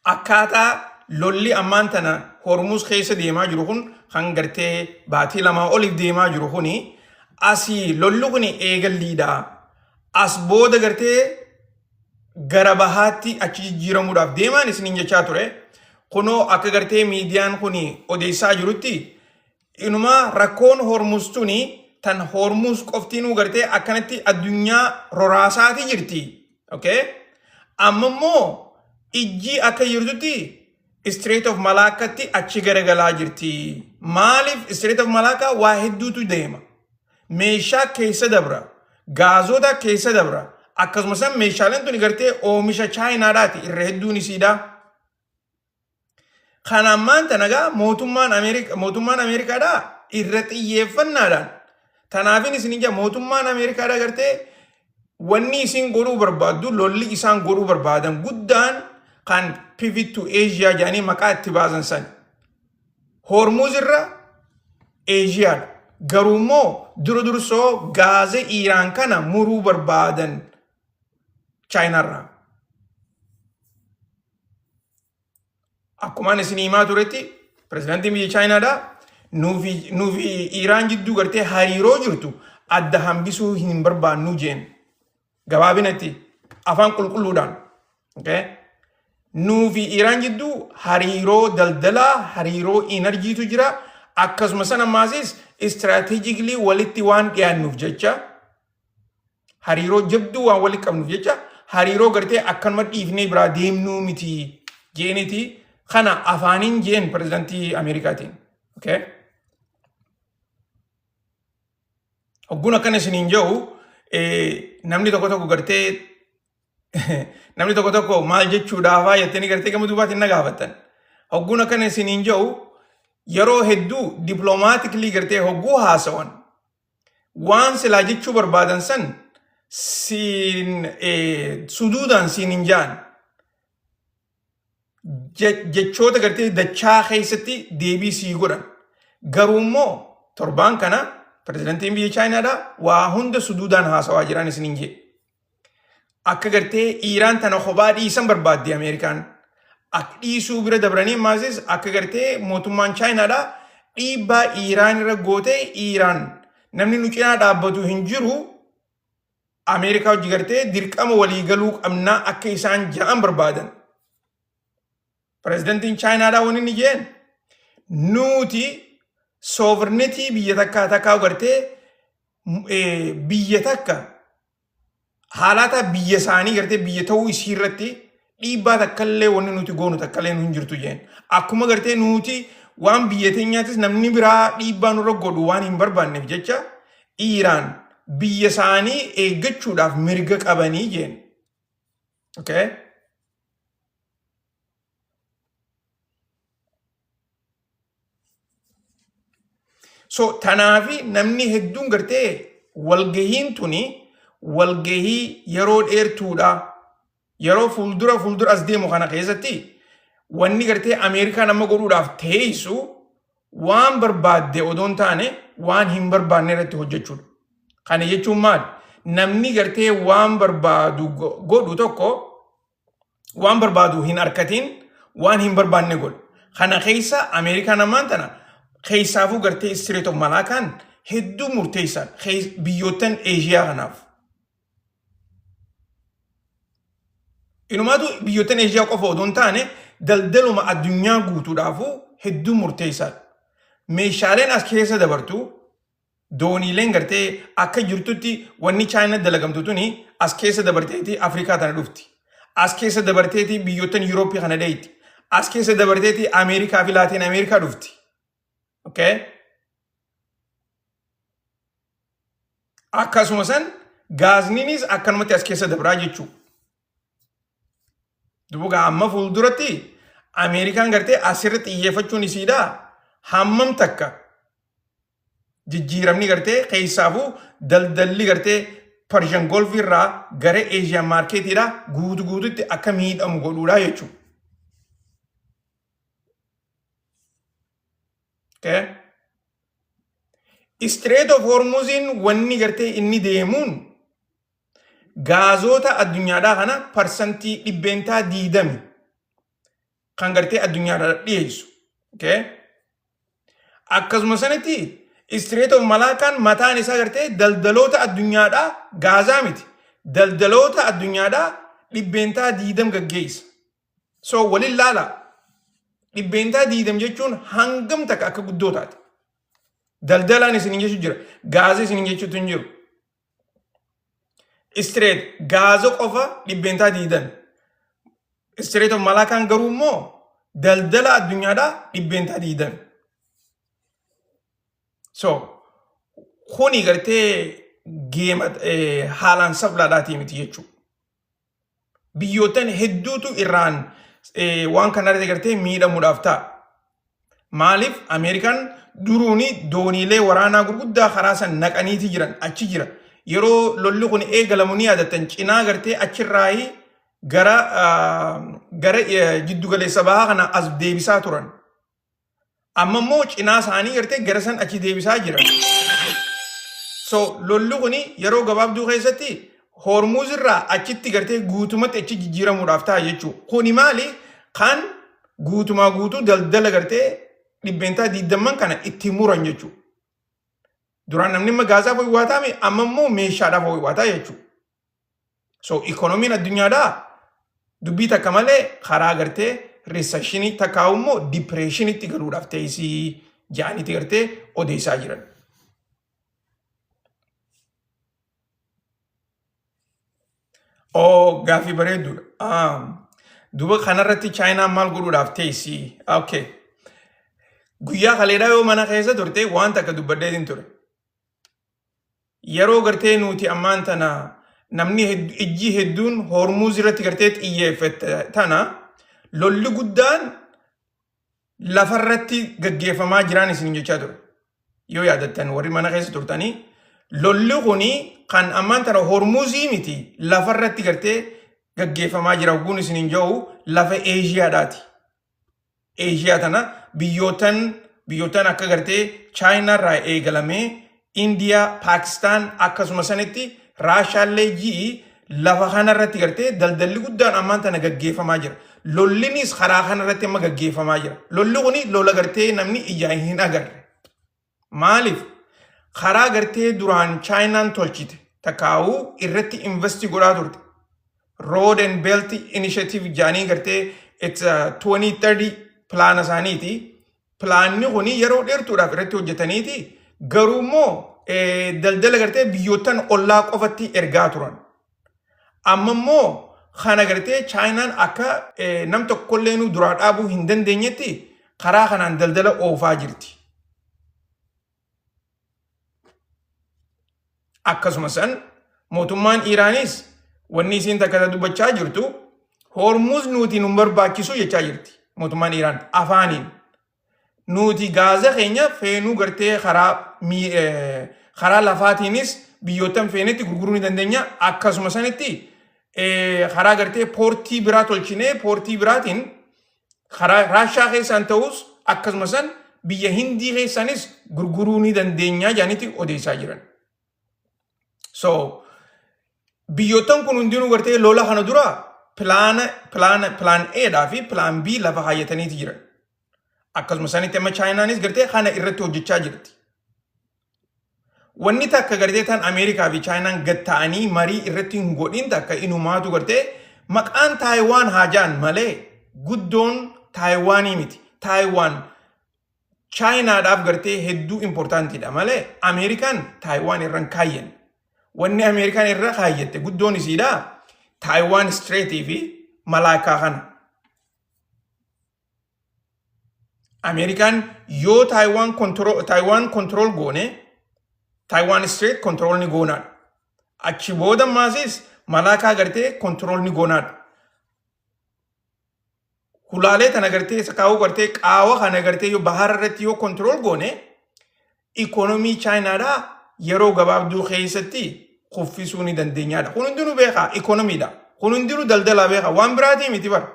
Akkaataa lolli ammaan tana Hormuz keessa deemaa jiru kun kan gartee baatii lamaa oliif deemaa jiru kuni asii lolli kun eegalliidha. As booda gartee gara bahaatti achi jijjiiramuudhaaf deemaan isiniin jechaa ture. Kunoo akka gartee miidiyaan kun odeessaa jirutti inumaa rakkoon Hormuz tuni tan Hormuz qoftiinuu gartee akkanatti addunyaa roraasaati jirti. Okay? Amma immoo ijji akka jirtutti Strait of Malaccaatti achi garagalaa jirti. Maaliif Strait of Malacca waa hedduutu deema. Meeshaa keessa dabra. Gaazota keessa dabra. Akkasumas meeshaaleen tuni gartee oomisha Chaayinaadhaati irra hedduun isiidha. Kan ammaan tana gaa mootummaan Ameerika mootummaan Ameerikaadhaa irra xiyyeeffannaadhaan tanaafin isin ija mootummaan Ameerikaadhaa gartee wanni isin godhuu barbaaddu lolli isaan godhuu barbaadan guddaan kan pivot to Asia jedhanii maqaa itti baasan san. Hormuz irra Eeshiyaadha. Garuu immoo dura dursoo gaaza Iiraan kana muruu barbaadan Chaayinaarraa. Akkumaan isin himaa turetti pirezidaantiin biyya Chaayinaadha nuufi Iiraan jidduu gartee hariiroo jirtu adda hambisuu hin barbaannu jeen. Gabaabinatti afaan qulqulluudhaan. Okay? Nuufi Iiraan jidduu hariiroo daldalaa, hariiroo inarjiitu jira. Akkasuma sana ammaas istiraatiijikilii walitti waan dhiyaannuuf jecha hariiroo jabduu waan walitti qabnuuf jecha hariiroo gartee akkanuma dhiifnee biraa deemnuu miti jeeniti kana afaaniin jeen pirezidantii Ameerikaatiin. Okay? Hogguun akkana isiniin jedhu namni tokko tokko gartee namni tokko tokko maal jechuudhaafaa jettanii gartee gama duubaatiin na gaafattan. Hogguun akkana isiniin jedhu yeroo hedduu dippiloomaatiklii gartee hogguu haasawan waan silaa jechuu barbaadan san siin suduudaan siin hin jaan. Jechoota gartee dachaa keessatti deebii sii godhan. Garuu immoo torbaan kana pirezidantiin biyya Chaayinaadha waa hunda suduudaan haasawaa jiran isiniin jedhe. Akka gartee Iiraan tana kophaa dhiisan barbaaddi Ameerikaan. Akka dhiisuu bira dabranii maasis akka gartee mootummaan Chaayinaadha dhiibbaa Iiraan irra gootee Iiraan namni nu cinaa dhaabbatu hin jiru Ameerikaa hojii gartee dirqama walii galuu qabnaa akka isaan ja'an barbaadan. Pirezidantiin Chaayinaadhaa wanni inni jeen nuti sovereignty biyya takkaa takkaa gartee biyya takka haalata biyya isaanii gartee biyya ta'uu isii irratti dhiibbaa takkallee wanni nuti goonu takkallee nu hin jirtu jeen. Akkuma gartee nuti waan biyya teenyaatis namni biraa dhiibbaa nurra godhu waan hin barbaanneef jecha Iiraan biyya isaanii eeggachuudhaaf mirga qabanii jeen. Okay? So tanaafi namni hedduun gartee walgahiin tuni walgahii yeroo dheertuudha. Yeroo fuuldura fuuldura as deemu kana keessatti wanni gartee Ameerikaan amma godhuudhaaf teessu waan barbaadde odoo hin taane waan hin barbaanne irratti hojjechuudha. Kana jechuun maali? Namni gartee waan barbaadu godhu tokko waan barbaadu hin arkatiin waan hin barbaanne godha. Kana keessa Ameerikaan ammaan tana keessaafuu gartee Strait of Malacaan hedduu murteessaadha biyyoottan Eeshiyaa kanaaf. Inumaatu biyyoottan Eeshiyaa qofa odoo hin taane daldaluma addunyaa guutuudhaafuu hedduu murteessaadha. Meeshaaleen as keessa dabartu dooniileen gartee akka jirtutti wanni Chaayinaa dalagamtu tuni as keessa dabarteeti Afrikaa tana dhufti. As keessa dabarteeti biyyoottan Yurooppii kana dheeyti. As keessa dabarteeti Ameerikaa fi Laatiin Ameerikaa dhufti. Okay? Akkasuma san gaazniinis akkanumatti as keessa dabraa jechuudha. Duuba amma fuulduratti Ameerikaan gartee asirra xiyyeeffachuun isiidha hammam takka jijjiiramni gartee keessaafuu daldalli gartee Persian Gulf irraa gara Asian marketiidha guutu guututti akka miidhamu godhuudha jechuudha. Okay? Strait of Hormuziin wanni gartee inni deemuun gaazota addunyaadhaa kana parsantii 20% kan gartee addunyaadhaa dhiyeessu. Okay? Akkasuma sanatti Strait of Malaakaan mataan isaa gartee daldaloota addunyaadhaa gaazaa miti. Daldaloota addunyaadhaa 20% gaggeessa. So waliin laala. 20% jechuun hangam takka akka guddoo taate. Daldalaan isin jechu jira. Gaazii isin jechuutu hin jiru. Strait gaaza qofa 20%. Strait of Malaakaan garuu immoo daldala addunyaadhaa 20%. So kuni gartee geema haalaan sablaadhaatii miti jechuudha. Biyyoottan hedduutu irraan waan kanarratti gartee miidhamuudhaaf ta'a. Maaliif Ameerikaan duruuni dooniilee waraanaa gurguddaa karaa san naqaniiti jiran achi jira. Yeroo lolli kun eegalamu ni yaadattan cinaa gartee achirraayi gara jiddu galeessa bahaa kana as deebisaa turan. Amma immoo cinaa isaanii gartee gara san achi deebisaa jiran. So lolli kun yeroo gabaabduu keessatti Hormuuz irraa achitti gartee guutumatti achi jijjiiramuudhaaf ta'a jechuudha. Kuni maali? Kan guutumaa guutuu daldala gartee 20% kana itti muran jechuudha. Duraan namni amma gaazaaf ho'iwaataa amma immoo meeshaadhaaf ho'iwaataa jechuudha. So ikoonomiin addunyaadhaa dubbii takka malee karaa gartee recessionii takkaa immoo depressionitti galuudhaaf teessii ja'aniiti gartee odeessaa jiran. Oo gaaffii bareedduudha. Duuba kanarratti Chaayinaan maal godhuudhaaf teessii? Okay. Guyyaa kaleedhaa yoo mana keessa turte waan takka dubbadheetiin ture. Yeroo gartee nuti ammaan tana namni ijji hedduun Hormuuz irratti gartee xiyyeeffette tana lolli guddaan lafarratti gaggeeffamaa jiraan isin jechaa ture. Yoo yaadattan warri mana keessa turtanii lolli kuni kan ammaan tana Hormuuzii miti lafarratti gartee gaggeeffamaa jira guun isin hin jiru lafa Eeshiyaadhaati. Eeshiyaa tana biyyootan akka gartee Chaayinaa irraa eegalamee Indiyaa, Paakistaan akkasuma sanitti Raashaallee ji'i lafa kanarratti gartee daldalli guddaan ammaan tana gaggeeffamaa jira. Lollinis karaa kanarratti amma gaggeeffamaa jira. Lolli kuni lola gartee namni ijaan hin agarre. Maaliif? Karaa gartee duraan Chaayinaan tolchite takkaa'uu irratti investi godhaa turte. Road and Belt Initiative jedhanii gartee it's a 2030 pilaana isaaniiti. Pilaanni kuni yeroo dheertuudhaaf irratti hojjetaniiti. Garuu immoo daldala gartee biyyoottan ollaa qofatti ergaa turan. Amma immoo kana gartee Chaayinaan akka nam tokkollee nu duraa dhaabuu hin dandeenyetti karaa kanaan daldala oofaa jirti. Akkasuma san mootummaan Iiraanis wanni isiin takka dubbachaa jirtu Hormuz nuti nu barbaachisu jechaa jirti mootummaan Iiraan afaaniin. Nuti gaaza keenya feenuu gartee karaa lafaatiinis biyyoottan feenetti gurguruu ni dandeenya. Akkasuma sanitti karaa gartee poortii biraa tolchinee poortii biraatiin karaa Raashaa keessaan ta'us akkasuma san biyya Hindii keessaanis gurguruu ni dandeenya jedhaniiti odeessaa jiran. So biyyoottan kun hundinuu gartee lola kana dura pilaana pilaana plan A dhaa fi plan B lafa kaayyataniiti jiran. Akkasuma sanitti amma Chaayinaanis gartee kana irratti hojjechaa jirti. Wanni takka gartee tan Ameerikaa fi Chaayinaan gad ta'anii marii irratti hin godhin takka inumaatu gartee maqaan Taayiwaan haa ja'an malee guddoon Taayiwaanii miti. Taayiwaan Chaayinaadhaaf gartee hedduu importantiidha malee Ameerikaan Taayiwaan irra hin kaayyan. Wanni Ameerikaan irra kaayyatte guddoon isiidha Taayiwaan Straitii fi Malaakaa kana. Ameerikaan yoo Taayiwaan control goone Taayiwaan Strait control ni goonaadha. Achi booda maasis Malaakaa gartee control ni goonaadha. Hulaalee tana gartee sakaawuu gartee qaawa kana gartee yoo bahara irratti yoo control goone ikoonomii Chaayinaadhaa yeroo gabaabduu keessatti kuffisuu ni dandeenyaadha. Kun hundinuu beekaa ikoonomiidha. Kun hundinuu daldalaa beekaa waan biraatii miti bara.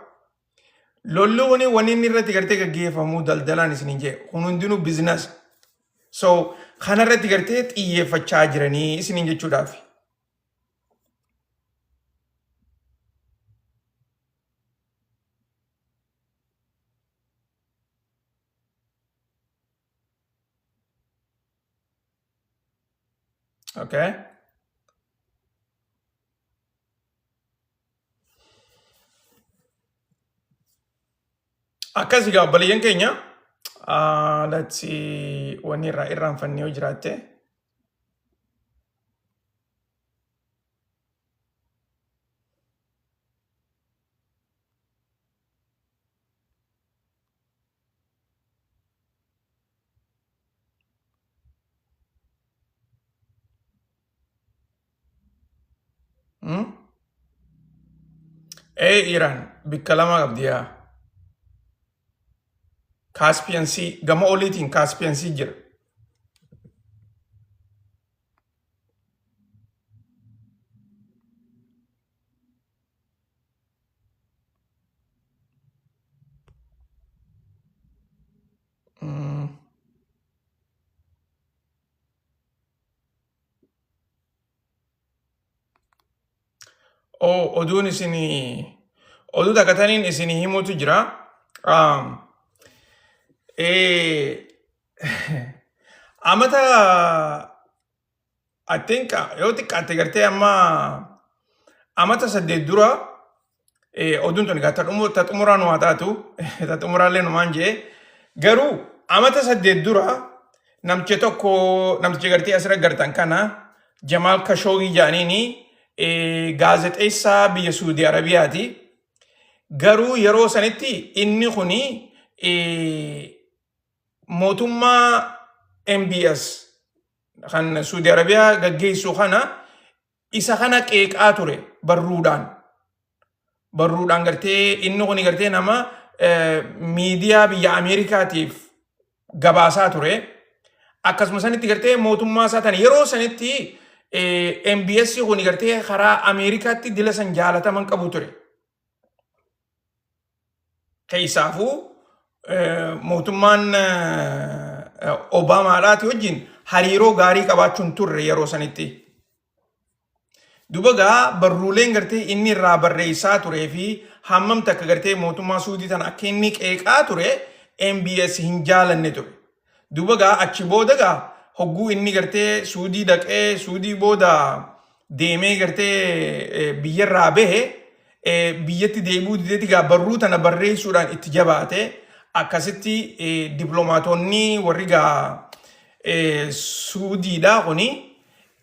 Lolli kuni wanni inni irratti gartee gaggeeffamu daldalaan isiniin jee kun hundinuu bizinasa. So kanarratti gartee xiyyeeffachaa jiranii isiniin jechuudhaaf. Okay. Akkas egaa obboleeyyan keenya let's see wanni irraa irraanfannee yoo jiraatte. Hmm? Ee Iraan bikka lama qabdi yaa. Caspian Sea gama oliitiin Caspian Sea jira. Oh, oduun isinii oduu takka taniin isinii himuutu jira. Um, eh, amata I think yoo xiqqaatte gartee amma amata 8 dura oduun tun egaa ta xumuraa nu haa taatu ta xumuraallee numaan jee garuu amata 8 dura namticha tokko namticha gartee asirra gartan kana Jamaal Kashoogii jedhaniini gaazexeessaa biyya Suudii Arabiyaati. Garuu yeroo sanitti inni kuni mootummaa MBS kan Suudi Arabiyaa gaggeessu kana isa kana qeeqaa ture barruudhaan. Barruudhaan gartee inni kuni gartee nama miidiyaa biyya Ameerikaatiif gabaasaa ture. Akkasuma sanitti gartee mootummaa isaa tana yeroo sanitti MBS kuni gartee karaa Ameerikaatti dila san jaalataman qabu ture. Keessaafuu mootummaan Obaamaadhaati wajjin hariiroo gaarii qabaachuun turre yeroo sanitti. Duba gaa barruuleen gartee inni irraa barreessaa turee fi hammam takka gartee mootummaa Suudii tana akka inni qeeqaa ture MBS hin jaalanne ture. Duba gaa achi booda gaa hogguu inni gartee Suudii dhaqee Suudii booda deemee gartee biyyarraa bahe biyyatti deebi'uu dideeti gaa barruu tana barreessuudhaan itti jabaate akkasitti diplomaatonni warri gaa Suudiidhaa kuni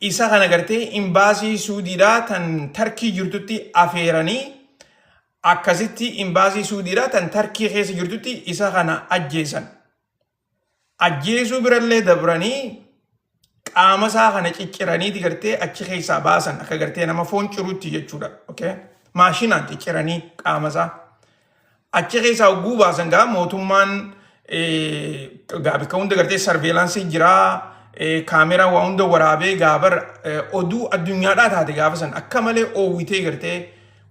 isa kana gartee imbaasii Suudiidhaa tan Tarkii jirtutti afeeranii akkasitti imbaasii Suudiidhaa tan Tarkii keessa jirtutti isa kana ajjeesan. Ajjeesuu birallee dabranii qaama isaa kana cicciraniiti gartee achi keessaa baasan akka gartee nama foon cirutti jechuudha. Okay? Maashinaan cicciranii qaama isaa. Achi keessaa hogguu baasan gaa mootummaan gaa bakka hunda gartee sarveelaansii jiraa kaameraa waa hunda waraabee gaabar oduu addunyaadhaa taate gaafa san akka malee oowwitee gartee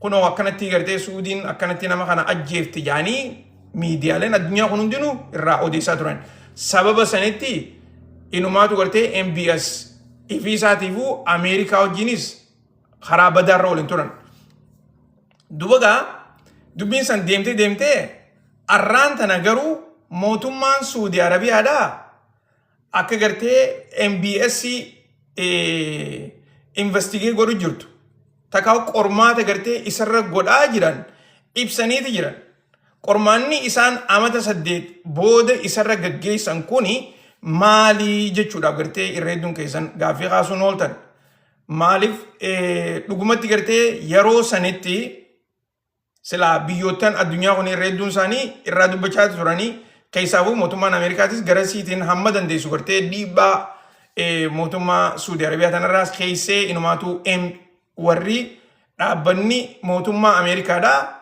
kunoo akkanatti gartee Suudiin akkanatti nama kana ajjeefte jaanii miidiyaaleen addunyaa kun hundinuu irraa odeessaa turan. Sababa sanitti inumaatu gartee MBS ifii isaatiifuu Ameerikaa wajjinis karaa badaarra waliin turan. Duba gaa dubbiin san deemtee deemtee arraan tana garuu mootummaan Suudii Arabiyaadhaa akka gartee MBS investigate godhu jirtu takkaa qormaata gartee isarra godhaa jiran ibsaniiti jiran. Qormaanni isaan amata 8 booda isarra gaggeessan kuni maalii jechuudhaaf gartee irra hedduun keessan gaaffii kaasuun ooltan. Maaliif dhugumatti gartee yeroo sanitti silaa biyyoottan addunyaa kun irra hedduun isaanii irraa dubbachaa turanii keessaafuu mootummaan Ameerikaatis gara siitiin hamma dandeessu gartee dhiibbaa mootummaa Suudi Arabiyaa tanarraas keessee inumaatu warri dhaabbanni mootummaa Ameerikaadhaa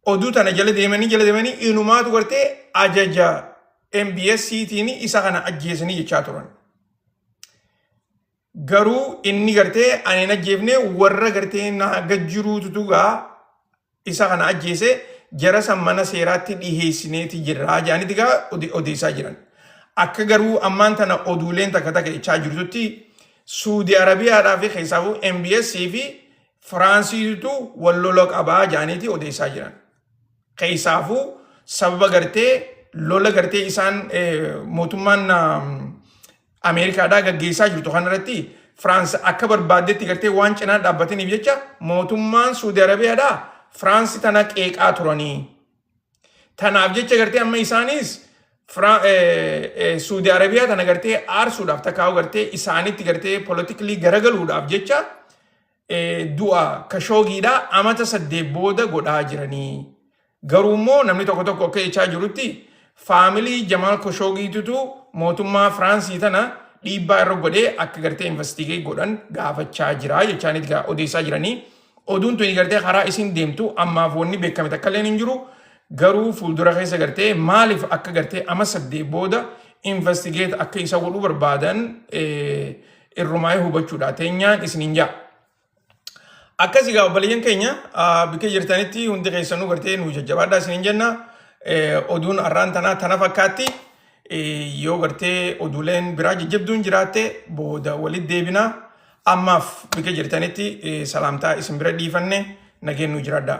oduu tana jala deemanii jala deemanii inumaatu gartee ajaja MBS tiin isa kana ajjeesanii jechaa turan. Garuu inni gartee ani hin ajjeefne, warra gartee na gad jiruutu gaa isa kana ajjeese, jara san mana seeraatti dhiheessineeti jirra jedhaniiti gaa odeessaa jiran. Akka garuu ammaan tana oduuleen takka takka jechaa jirtutti, Suudi Arabiyaadhaa fi keessaafuu MBS fi Firaansiitu wal lola qabaa jedhaniiti odeessaa jiran. Keessaafuu sababa gartee lola gartee isaan mootummaan Ameerikaadhaa gaggeessaa jirtu kanarratti Firaans akka barbaaddetti gartee waan cinaa dhaabbataniif jecha mootummaan Suudi Arabiyaadhaa Firaansi tana qeeqaa turanii. Tanaaf jecha gartee amma isaanis Suudi Arabiyaa tana gartee aarsuudhaaf, takkaa'u gartee isaanitti gartee politically garagaluudhaaf jecha du'a Kashoogiidhaa amata 8 booda godhaa jiranii. Garuu immoo namni tokko tokko akka jechaa jirutti, family Jamaal Kashoogiitutu mootummaa Firaansii tana dhiibbaa irra godhee akka gartee investigate godhan gaafachaa jira jechaanitti odeessaa jiranii. Oduun tuni gartee karaa isin deemtu ammaaf wanni beekame takka illee hin jiru. Garuu fuuldura keessa gartee maaliif akka gartee ama 8 booda investigate akka isa godhuu barbaadan irrumaa'ee hubachuudha. Teenyaan isiniin jaa. Akkas egaa obboleeyyan keenya, bakka jirtanitti hundi keessanuu gartee nu jajjabaadhaa isiniin jenna. Oduun har'aan tanaa tana fakkaatti. Yoo gartee oduuleen biraa jajjabduun jiraatte booda walitti deebina. Ammaaf bakka jirtanitti salaamtaa isin bira dhiifanne, nageen nu jiraadhaa.